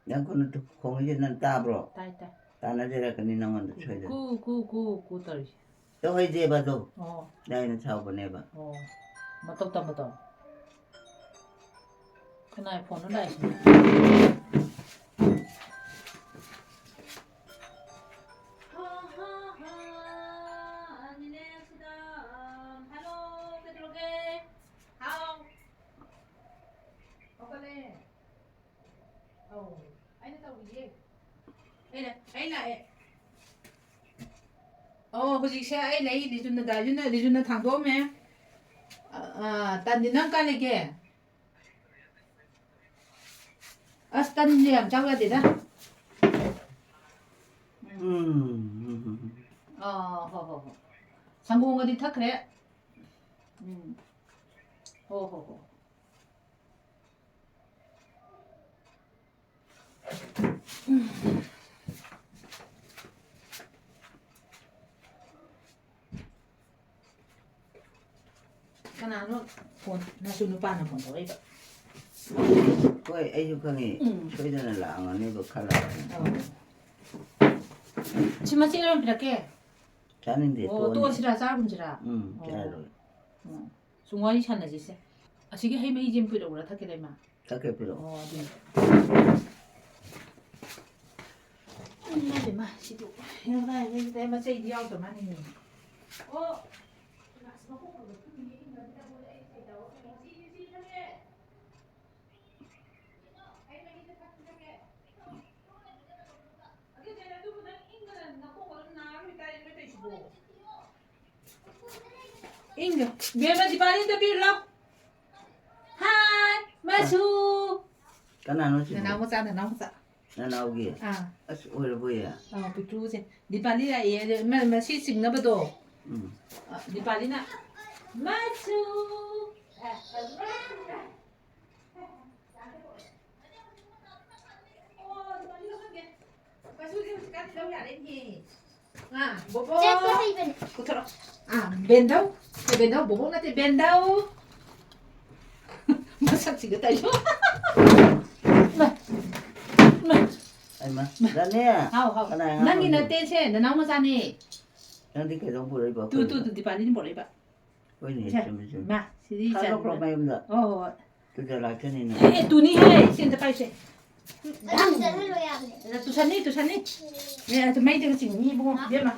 ꯅꯪ ꯈꯨꯅꯨ ꯈꯣꯡꯉꯤꯁꯦ ꯅꯪ ꯇꯥꯕ꯭ꯔꯣ? ꯇꯥꯏ, ꯇꯥꯏ꯫ ꯇꯥꯟꯅꯖꯔꯛꯀꯅꯤ ꯅꯪꯉꯣꯟꯗ ꯁꯣꯏꯗꯅ꯫ ꯀꯨ, ꯀꯨ, ꯀꯨ, ꯀꯨ ꯇꯧꯔꯤꯁꯦ꯫ ꯇꯧꯍꯩꯗꯦꯕ ꯑꯗꯣ꯫ ꯑꯣ꯫ ꯂꯥꯏꯅ ꯁꯥꯎꯕꯅꯦꯕ꯫ ꯑꯣ꯫ ꯃꯇꯧ ꯇꯝꯕꯗꯣ꯫ ꯀꯅꯥꯏ ꯐꯣꯟꯅꯣ ꯂꯥꯛꯏꯁꯤꯅ? ꯍꯥ, ꯍꯥ, ꯍꯥ, ꯅꯤꯂꯦꯁꯗ, ꯍꯜꯂꯣ, ꯀꯩꯗꯧꯔꯒꯦ? ꯍꯥꯎ꯫ ꯍꯧꯒꯠꯂꯦ꯫ ꯑꯧ, ꯑꯩꯅ ꯇꯧꯔꯤꯌꯦ꯫ ꯑꯩꯅ, ꯑꯩ ꯂꯥꯛꯑꯦ꯫ ꯑꯣ, ꯍꯧꯖꯤꯛꯁꯦ ꯑꯩ ꯂꯩ, ꯂꯤꯖꯨꯅ ꯗꯥꯖꯨꯅ, ꯂꯤꯖꯨꯅ ꯊꯥꯡꯗꯣꯛꯑꯝꯃꯦ꯫ ꯑ, ꯑ, ꯇꯟꯗꯤ ꯅꯪ ꯀꯥꯏ ꯂꯩꯒꯦ? ꯑꯁ, ꯇꯟꯁꯦ ꯌꯥꯝ ꯆꯥꯎ ꯌꯥꯗꯦꯗ꯫ ꯎꯝ, ꯎꯝ, ꯎꯝ, ꯎꯝ꯫ ꯑꯥ, ꯍꯣ, ꯍꯣ, ꯍꯣ꯫ ꯁꯪꯒꯣꯝꯒꯗꯤ ꯊꯛꯈ꯭ꯔꯦ꯫ ꯎꯝ꯫ ꯍꯣ, ꯍꯣ, ꯍꯣ꯫ ꯀꯅꯥꯅꯣ ꯐꯣꯟ? ꯅꯁꯨ ꯅꯨꯄꯥꯅ ꯐꯣꯟ ꯇꯧꯔꯛꯏꯕ꯫ ꯍꯣꯏ, ꯑꯩꯁꯨ ꯈꯪꯉꯤ꯫ ꯎꯝ꯫ ꯁꯣꯏꯗꯅ ꯂꯥꯛꯑꯝꯒꯅꯤꯕ ꯈꯜꯂꯒ꯫ ꯑꯧ꯫ ꯁꯤ ꯃꯆꯦꯠ ꯑꯃ ꯄꯤꯔꯛꯀꯦ꯫ ꯆꯥꯅꯤꯡꯗꯦ, ꯑꯣ, ꯇꯣꯛꯑꯅꯤ꯫ ꯇꯣꯛꯑꯁꯤꯔꯥ, ꯆꯥꯔꯒꯨꯝꯁꯤꯔꯥ? ꯎꯝ, ꯑꯣ꯫ ꯆꯥꯔꯔꯣꯏ꯫ ꯎꯝ꯫ ꯁꯨꯝ ꯋꯥꯔꯤ ꯁꯥꯟꯅꯁꯤꯁꯦ꯫ ꯑꯁꯤꯒꯤ ꯍꯩ ꯃꯍꯤꯁꯦ ꯑꯃ ꯄꯤꯔꯛꯎꯔꯥ, ꯊꯛꯀꯦꯔꯥ, ꯏꯃꯥ? ꯊꯛꯀꯦ, ꯄꯤꯔꯛꯑꯣ꯫ ꯑꯣ, ꯑꯗꯨꯅꯤ꯫ ꯏꯃꯥ, ꯏꯃꯥ, ꯁꯤꯗꯤ ꯀꯗꯥꯏꯗꯒꯤ ꯃꯆꯩꯗꯤ ꯌꯥꯎꯗ ꯃꯥꯅꯤꯅꯦ꯫ ꯑꯣ꯫ ꯏꯪꯗ꯫ ꯕꯦꯝꯃ, ꯗꯤꯄꯥꯂꯤꯗ ꯄꯤꯔꯨ ꯂꯥꯎ꯫ ꯍꯥꯏ, ꯃꯆꯨ꯫ ꯀꯅꯥꯅꯣ ꯁꯤꯕꯣ? ꯅꯅꯥꯎ ꯃꯆꯥ, ꯅꯅꯥꯎ ꯃꯆꯥ꯫ ꯅꯅꯥꯎꯒꯤ? ꯑꯥ꯫ ꯑꯁ, ꯑꯣꯏꯔꯕꯣꯌꯦ? ꯑꯥ, ꯄꯤꯛꯇ꯭ꯔꯨꯁꯦ꯫ ꯗꯤꯄꯥꯂꯤ ꯂꯥꯛꯑꯦ, ꯃ-, ꯃꯁꯤ ꯆꯤꯡꯅꯕꯗꯣ꯫ ꯎꯝ꯫ ꯑ, ꯗꯤꯄꯥꯂꯤꯅ, "ꯃꯆꯨ!" ꯑ, ꯑꯣ, ꯗꯤꯄꯥꯂꯤꯗꯣ ꯈꯪꯗꯦ꯫ ꯃꯆꯨꯗꯤ ꯍꯧꯖꯤꯛꯀꯥꯟꯗꯤ ꯂꯧ ꯌꯥꯔꯦꯅꯦꯍꯦ꯫ ꯑꯥ, ꯕꯣꯕꯣ꯫ ꯆꯠꯄ ꯍꯩꯕꯅꯦ꯫ ꯄꯨꯊꯣꯔꯛꯑꯣ꯫ ꯑꯥ, ꯕꯦꯟꯗꯧ꯫ ꯑꯦ, ꯕꯦꯟꯗꯧ, ꯕꯣꯕꯣꯛ ꯅꯠꯇꯦ, ꯕꯦꯟꯗꯧ꯫ ꯃꯁꯛꯁꯤꯒ ꯇꯥꯏꯁꯨ꯫ ꯃꯥ, ꯃꯥ꯫ ꯑꯩꯃ, ꯔꯥꯅꯤ꯫ ꯍꯥꯎ, ꯍꯥꯎ꯫ ꯀꯅꯥꯏ ꯑꯉꯥꯡꯅꯣ ꯅꯪꯒꯤ ꯁꯤꯕꯣ? ꯅꯠꯇꯦ ꯁꯦ, ꯅꯅꯥꯎ ꯃꯆꯥꯅꯦ꯫ ꯅꯪꯗꯤ ꯀꯩꯗꯧ ꯄꯨꯔꯛꯏꯕ ꯇꯨ, ꯇꯨ, ꯑꯩꯈꯣꯏꯗ? ꯇꯨ, ꯗꯤꯄꯥꯂꯤꯅ ꯄꯨꯔꯛꯏꯕ꯫ ꯍꯣꯏꯅꯦ, ꯁꯦ, ꯆꯨꯝꯃꯤ, ꯆꯨꯝꯃꯤ꯫ ꯃꯥ, ꯁꯤꯗꯤ ꯊꯥꯗꯣꯛꯈ꯭ꯔꯣ ꯆꯥꯅꯤꯡꯗ-, ꯃꯌꯨꯝꯗ꯫ ꯍꯣꯏ, ꯍꯣꯏ, ꯍꯣꯏ꯫ ꯇꯨꯖ ꯂꯥꯛꯀꯅꯤꯅꯦ꯫ ꯑꯦ, ꯑꯦ, ꯇꯨꯅꯤꯍꯦ, ꯁꯤ ꯑꯝꯇ ꯄꯥꯏꯁꯦ꯫ ꯑꯗꯨꯝ ꯆꯠꯍꯜꯂꯣ ꯌꯥꯕꯅꯦ꯫ ꯑꯗ ꯇꯨꯁꯟꯅꯤ, ꯇꯨꯁꯟꯅꯤ꯫ ꯑꯦ, ꯑꯗꯨ ꯃꯩꯗꯒ ꯆꯤꯡꯅꯤ ꯏꯕꯨꯡꯉꯣ, ꯏꯕꯦꯝꯃ꯫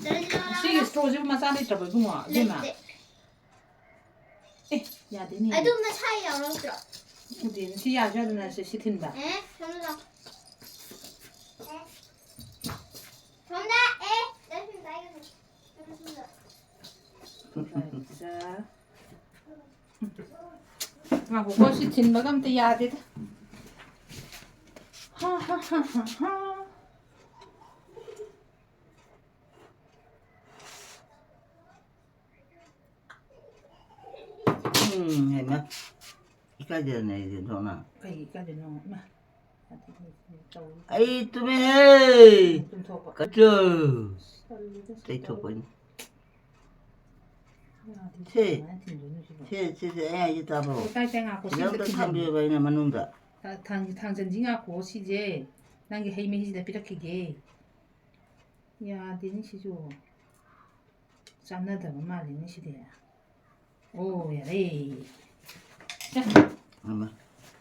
ꯆꯠꯍꯜꯂꯣ꯫ ꯁꯤꯒꯤ ꯏꯁꯇ꯭ꯔꯣꯁꯤꯕꯨ ꯃꯆꯥ ꯂꯩꯇ꯭ꯔꯕꯣ ꯏꯕꯨꯡꯉꯣ, ꯏꯕꯦꯝꯃ? ꯂꯩꯇꯦ꯫ ꯑꯦ, ꯌꯥꯗꯦꯅꯦ꯫ ꯑꯗꯨꯝ ꯅꯁꯥ ꯌꯥꯎꯔꯛꯇ꯭ꯔꯣ? ꯎꯗꯦ, ꯁꯤ ꯌꯥꯁꯨ ꯌꯥꯗꯅ ꯁꯤ, ꯁꯤ ꯊꯤꯟꯕ꯫ ꯑꯦ, ꯁꯣꯝꯗ ꯂꯥꯎ꯫ ꯑꯦ꯫ ꯁꯣꯝꯗ, ꯑꯦ, ꯗꯁꯕꯤꯟ ꯄꯥꯏꯒꯅꯨ꯫ ꯁꯣꯝꯗ, ꯁꯣꯝꯗ꯫ ꯉꯥꯏꯈꯣꯀꯣ, ꯁꯤ ꯊꯤꯟꯕꯒ ꯑꯝꯇ ꯌꯥꯗꯦꯗ꯫ ꯍꯥ, ꯍꯥ, ꯍꯥ, ꯍꯥ, ꯍꯥ꯫ ꯎꯝ, ꯍꯩꯃꯥ꯫ ꯏꯀꯥꯏꯖꯔꯅꯤ ꯑꯩꯗꯤ, ꯑꯣꯟꯊꯣꯛꯅ꯫ ꯀꯩ ꯏꯀꯥꯏꯗꯣꯏꯅꯣ? ꯏꯃꯥ꯫ ꯑꯗꯨꯗꯤ ꯇꯧ-, ꯑꯩ ꯇꯨꯝꯃꯦꯍꯦ! ꯇꯨꯝꯊꯣꯛꯄ꯫ ꯀꯠꯆꯧ! ꯇꯜꯂꯤꯗ, ꯁꯤ ꯇꯩꯊꯣꯛꯄꯅꯤ꯫ ꯌꯥꯗꯦ, ꯁꯦ꯫ ꯀꯃꯥꯏꯅ ꯊꯤꯟꯗꯣꯏꯅꯣ ꯁꯤꯕꯣ? ꯁꯦ, ꯁꯦ, ꯁꯦ, ꯑꯩ ꯍꯥꯏꯁꯦ ꯇꯥꯕ꯭ꯔꯣ? ꯁꯦ, ꯇꯥꯏ, ꯇꯥꯏ, ꯉꯥꯏꯈꯣ, ꯁꯤꯗ ꯁꯤꯗ ꯑꯝꯇ ꯊꯤꯟꯖꯤꯜꯂꯨ꯫ ꯊꯝꯕꯤꯌꯣꯕ ꯑꯩꯅ ꯃꯅꯨꯡꯗ꯫ ꯊꯥ-, ꯊꯥꯡ-, ꯊꯥꯡꯖꯟꯁꯤ ꯉꯥꯏꯈꯣ, ꯁꯤꯁꯦ ꯅꯪꯒꯤ ꯍꯩ ꯃꯍꯤꯁꯤꯗ ꯄꯤꯔꯛꯈꯤꯒꯦ꯫ ꯌꯥꯗꯦꯅꯦ ꯁꯤꯁꯨ꯫ ꯆꯥꯟꯅꯗꯕ ꯃꯥꯜꯂꯤꯅꯦ ꯁꯤꯗꯤ꯫ ꯑꯣ, ꯌꯥꯔꯦ꯫ ꯁꯦ꯫ ꯑꯃ꯫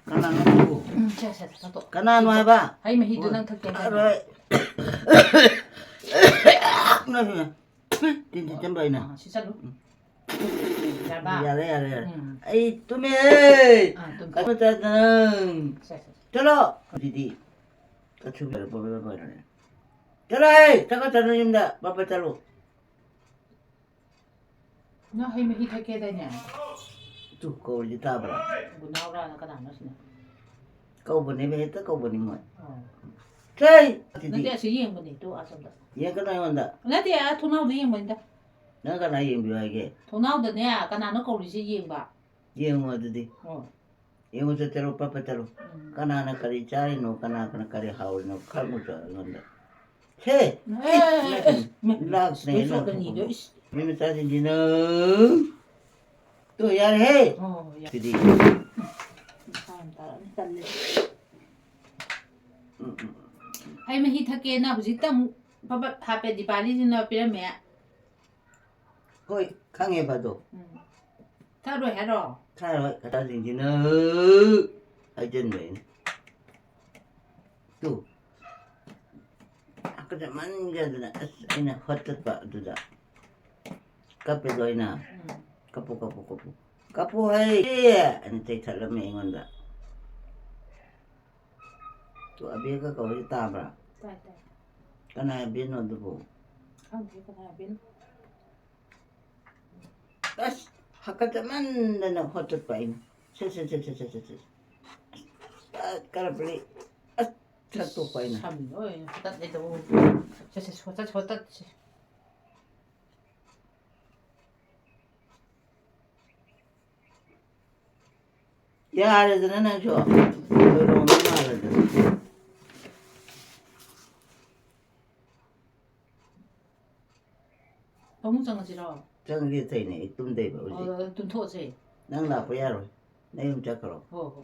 ꯀꯅꯥꯅꯣ ꯁꯤꯕꯨ? ꯎꯝ, ꯁꯦ, ꯁꯦ, ꯁꯦ, ꯊꯛꯇꯣꯛ-, ꯀꯅꯥꯅꯣ ꯍꯥꯏꯕ? ꯍꯩ ꯃꯍꯤꯗꯨ ꯅꯪ ꯊꯛꯀꯦ ꯍꯥꯏꯕ꯫ ꯊꯛꯑꯔꯣꯏ꯫ ꯅꯪ ꯇꯤꯟ ꯊꯤꯠꯆꯟꯕ ꯑꯩꯅ꯫ ꯑꯥ, ꯁꯤ ꯆꯠꯂꯨ꯫ ꯎꯝ꯫ ꯌꯥꯔꯕ? ꯌꯥꯔꯦ, ꯌꯥꯔꯦ, ꯌꯥꯔꯦ꯫ ꯎꯝ꯫ ꯑꯩ ꯇꯨꯝꯃꯦ꯫ ꯑꯥ, ꯇꯨꯝ꯫ ꯀꯩꯅꯣ ꯇꯧꯗꯅ꯫ ꯁꯦ, ꯁꯦ, ꯁꯦ꯫ ꯆꯠꯂꯣ꯫ ꯑꯗꯨꯗꯤ ꯀꯠꯁꯨ ꯂꯣꯏꯔꯦ, ꯄꯣꯔꯣ, ꯄꯣꯔꯣ, ꯄꯣꯔꯣ꯫ ꯆꯠꯂꯣ ꯍꯦ, ꯆꯠꯀꯗ꯭ꯔꯣ ꯌꯨꯝꯗ? ꯄꯠ ꯄꯠ ꯆꯠꯂꯣ꯫ ꯅꯪ ꯍꯩ ꯃꯍꯤ ꯊꯛꯀꯦꯗꯥꯏꯅꯦ? ꯇꯨ ꯀꯧꯔꯤꯁꯤ ꯇꯥꯕ꯭ꯔꯥ? ꯒꯨꯅꯥꯎꯔꯥꯅ ꯀꯅꯥꯅꯣ ꯁꯤꯅ? ꯀꯧꯕꯅꯦꯕ, ꯍꯦꯛꯇ ꯀꯧꯕꯅꯤ ꯃꯣꯏ꯫ ꯑꯣ꯫ ꯆꯩ! ꯅꯠꯇꯦ, ꯑꯁꯤꯗꯤ ꯑꯁꯤ ꯌꯦꯡꯕꯅꯦ, ꯇꯨ ꯑꯁꯣꯝꯗ꯫ ꯌꯦꯡꯀꯅꯨ ꯑꯩꯉꯣꯟꯗ꯫ ꯅꯠꯇꯦ, ꯑꯥ ꯊꯣꯡꯅꯥꯎꯗ ꯌꯦꯡꯕꯅꯤꯗ꯫ ꯅꯪ ꯀꯅꯥ ꯌꯦꯡꯕꯤꯌꯨ ꯍꯥꯏꯒꯦ? ꯊꯣꯡꯅꯥꯎꯗꯅꯦ, ꯀꯅꯥꯅꯣ ꯀꯧꯔꯤꯁꯦ ꯌꯦꯡꯕ꯫ ꯌꯦꯡꯉꯣ ꯑꯗꯨꯗꯤ꯫ ꯑꯣ꯫ ꯌꯦꯡꯉꯨ ꯆꯠꯇꯔꯣ, ꯄꯠ ꯄꯠ ꯆꯠꯂꯣ꯫ ꯎꯝ꯫ ꯀꯅꯥꯅ ꯀꯔꯤ ꯆꯥꯔꯤꯅꯣ, ꯀꯅꯥ, ꯀꯅꯥ ꯀꯔꯤ ꯍꯥꯎꯔꯤꯅꯣ ꯈꯪꯉꯨꯆꯣ ꯑꯩꯉꯣꯟꯗ꯫ ꯍꯦ! ꯑꯦ, ꯑꯦ, ꯑꯦ, ꯑꯦ, ꯂꯥꯛꯇ꯭ꯔꯦ, ꯂꯣꯏ ꯂꯥꯛꯇ꯭ꯔꯦ꯫ ꯆꯣꯠꯂꯅꯤ, ꯂꯣꯏ, ꯏꯁ꯫ ꯃꯤ ꯃꯆꯥꯁꯤꯡꯁꯤꯅ꯫ ꯇꯨ, ꯌꯥꯔꯦꯍꯦ꯫ ꯑꯣ, ꯌꯥ-, ꯁꯤꯗꯤ꯫ ꯃꯈꯥ ꯌꯥꯝ ꯇꯥꯔꯛꯑꯅꯤ, ꯇꯜꯂꯦ꯫ ꯎꯝ, ꯎꯝ, ꯎꯝ꯫ ꯑꯩ ꯃꯍꯤ ꯊꯛꯀꯦꯅ ꯍꯧꯖꯤꯛꯇ ꯑꯃꯨꯛ ꯐꯕꯠ ꯍꯥꯞꯄꯦ, ꯗꯤꯄꯥꯂꯤꯁꯤꯅ ꯄꯤꯔꯝꯃꯦ꯫ ꯍꯣꯏ, ꯈꯪꯉꯦꯕ ꯑꯗꯣ꯫ ꯎꯝ꯫ ꯊꯛꯑꯔꯣꯏ ꯍꯥꯏꯔꯣ? ꯊꯛꯑꯔꯣꯏ, ꯀꯇꯥꯁꯤꯡꯁꯤꯅ ꯍꯥꯏꯖꯟꯕ ꯑꯩꯅ꯫ ꯇꯨ꯫ ꯍꯥꯀꯠꯆꯃꯟꯒꯗꯅ ꯑꯁ ꯑꯩꯅ ꯍꯣꯠꯇꯠꯄ ꯑꯗꯨꯗ꯫ ꯀꯞꯄꯦꯗꯣ ꯑꯩꯅ꯫ ꯎꯝ꯫ "ꯀꯞꯄꯨ, ꯀꯞꯄꯨ, ꯀꯞꯄꯨ꯫ ꯀꯞꯄꯨ ꯍꯩ!" ꯑꯅ ꯆꯩꯊꯠꯂꯝꯃꯦ ꯑꯩꯉꯣꯟꯗ꯫ ꯇꯨ, ꯑꯕꯦꯒ ꯀꯧꯔꯤ ꯇꯥꯕ꯭ꯔꯥ? ꯇꯥꯏ, ꯇꯥꯏ꯫ ꯀꯅꯥ ꯑꯕꯦꯅꯣ ꯑꯗꯨꯕꯨ? ꯈꯪꯗꯦ ꯀꯅꯥ ꯑꯕꯦꯅꯣ꯫ ꯑꯁ, ꯍꯥꯀꯠꯆꯃꯟꯗꯅ ꯍꯣꯠꯇꯠꯄ ꯑꯩꯅ꯫ ꯁꯦ, ꯁꯦ, ꯁꯦ꯫ ꯑꯁ, ꯀꯔꯞꯂꯤ꯫ ꯑꯁ, ꯁꯠꯇꯣꯛꯄ ꯑꯩꯅ꯫ ꯁꯝ ꯂꯣꯏ ꯍꯣꯠꯇꯠꯂꯦꯗꯣ꯫ ꯁꯦ, ꯁꯦ, ꯍꯣꯠꯇꯠ-, ꯍꯣꯠꯇꯠꯁꯦ꯫ ꯌꯥꯔꯦꯗꯅ ꯅꯪꯁꯨ꯫ ꯂꯣꯏꯔꯝꯃ ꯃꯥꯜꯂꯦꯗꯅ꯫ ꯐꯃꯨꯡ ꯆꯪꯉꯁꯤꯔꯣ? ꯆꯪꯒꯦ ꯇꯧꯔꯤꯅꯦ, ꯑꯩ ꯇꯨꯝꯗꯣꯏꯕ ꯍꯧꯖꯤꯛ꯫ ꯑꯣ, ꯇꯨꯝꯊꯣꯛꯑꯁꯦ꯫ ꯅꯪ ꯂꯥꯛꯄ ꯌꯥꯔꯣꯏ꯫ ꯅꯌꯨꯝ ꯆꯠꯈ꯭ꯔꯣ꯫ ꯍꯣ, ꯍꯣ, ꯍꯣ꯫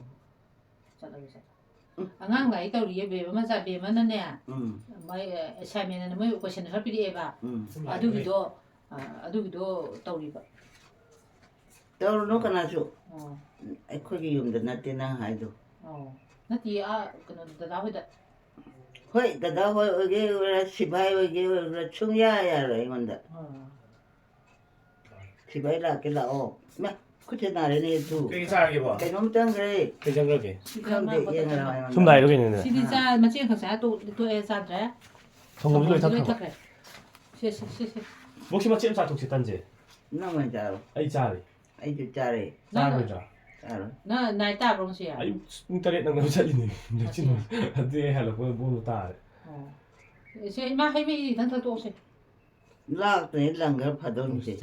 ꯆꯠꯂꯒꯦ, ꯆꯠꯂꯒꯦ꯫ ꯎꯝ꯫ ꯑꯉꯥꯡ ꯂꯥꯏꯔꯤꯛ ꯇꯧꯔꯤꯌꯦ, ꯕꯦꯝꯃ ꯃꯆꯥ, ꯕꯦꯝꯃꯅꯅꯦ꯫ ꯎꯝ꯫ ꯃꯣꯏ, ꯑ, assignment ꯑꯅ ꯃꯣꯏ question ꯈꯔ ꯄꯤꯔꯛꯑꯦꯕ꯫ ꯎꯝ꯫ ꯑꯗꯨꯒꯤꯗꯣ, ꯑ, ꯑꯗꯨꯒꯤꯗꯣ ꯇꯧꯔꯤꯕ꯫ ꯇꯧꯔꯨꯅꯨ ꯀꯅꯥꯁꯨ꯫ ꯑꯣ꯫ ꯑꯩꯈꯣꯏꯒꯤ ꯌꯨꯝꯗ ꯅꯠꯇꯦ ꯅꯪ ꯍꯥꯏꯗꯣ꯫ ꯑꯣ꯫ ꯅꯠꯇꯦ, ꯑꯥ, ꯀꯩꯅꯣꯗ, ꯗꯗꯥ ꯍꯣꯏꯗ꯫ ꯍꯣꯏ, ꯗꯗꯥ ꯍꯣꯏ ꯑꯣꯏꯒꯦ ꯑꯣꯏꯒꯦꯔꯥ, ꯁꯤꯐꯥꯏ ꯑꯣꯏꯒꯦ ꯑꯣꯏꯒꯦꯔꯥ, ꯁꯨꯡꯌꯥ ꯌꯥꯔꯣꯏ ꯑꯩꯉꯣꯟꯗ꯫ ꯑꯣ꯫ ꯁꯤꯐꯥꯏ ꯂꯥꯛꯀꯦ ꯂꯥꯛꯑꯣ꯫ ꯏꯃꯥ, ꯈꯨꯠꯁꯦ ꯅꯥꯔꯦꯅꯦ ꯑꯗꯨ꯫ ꯀꯩ ꯆꯥꯔꯒꯦꯕꯣ? ꯀꯩꯅꯣꯝ ꯆꯪꯈ꯭ꯔꯦ꯫ ꯀꯩ ꯆꯪꯈ꯭ꯔꯒꯦ? ꯁꯤ ꯈꯪꯗꯦ, ꯈꯪꯗꯦ, ꯌꯦꯡꯉꯔꯥꯎ ꯑꯩꯉꯣꯟꯗ꯫ ꯁꯨꯝ ꯂꯥꯛꯏꯔꯣ ꯀꯩꯅꯣꯅꯦ? ꯁꯤꯗꯤ ꯆꯥ-, ꯃꯆꯦ ꯑꯃꯈꯛ ꯆꯥ ꯇꯣꯛ-, ꯇꯣꯛꯑꯦ, ꯆꯥꯗ꯭ꯔꯦ꯫ ꯁꯪꯒꯣꯝꯁꯨ ꯂꯣꯏ ꯁꯪꯒꯣꯝꯁꯨ ꯂꯣꯏ ꯊꯛꯈ꯭ꯔꯕ? ꯊꯛꯈ꯭ꯔꯦ꯫ ꯁꯦ, ꯁꯦ, ꯁꯦ, ꯁꯦ꯫ ꯕꯣꯛꯁꯤ ꯃꯆꯦꯠ ꯑꯃ ꯆꯥꯊꯣꯛꯁꯤ, ꯇꯟꯁꯦ꯫ ꯅꯪ ꯑꯣꯏꯅ ꯆꯥꯔꯣ꯫ ꯑꯩ ꯆꯥꯔꯦ꯫ ꯑꯩꯁꯨ ꯆꯥꯔꯦ꯫ ꯅꯪ ꯆꯥꯔꯣꯏꯗ꯭ꯔꯥ? ꯆꯥꯔꯣꯏ꯫ ꯅꯪ night ꯇꯥꯕ꯭ꯔꯣ ꯉꯁꯤ? ꯑꯌꯨꯛ ꯄꯨꯡ ꯇꯔꯦꯠ ꯅꯪꯅꯕ ꯆꯠꯂꯤꯅꯦ, ꯃꯦꯆꯤꯟ꯫ ꯑꯁ꯫ ꯑꯗꯨꯗꯤ ꯑꯩ ꯍꯜꯂꯛꯄꯗ ꯕꯣꯝꯗꯣ ꯇꯥꯔꯦ꯫ ꯑꯣ꯫ ꯁꯦ, ꯏꯃꯥ, ꯍꯩ ꯃꯍꯤ ꯈꯤꯇꯪ ꯊꯛꯇꯣꯛꯁꯦ꯫ ꯂꯥꯛꯇ꯭ꯔꯦ, ꯂꯪꯒꯔ ꯐꯥꯗꯧꯅꯤꯁꯦ꯫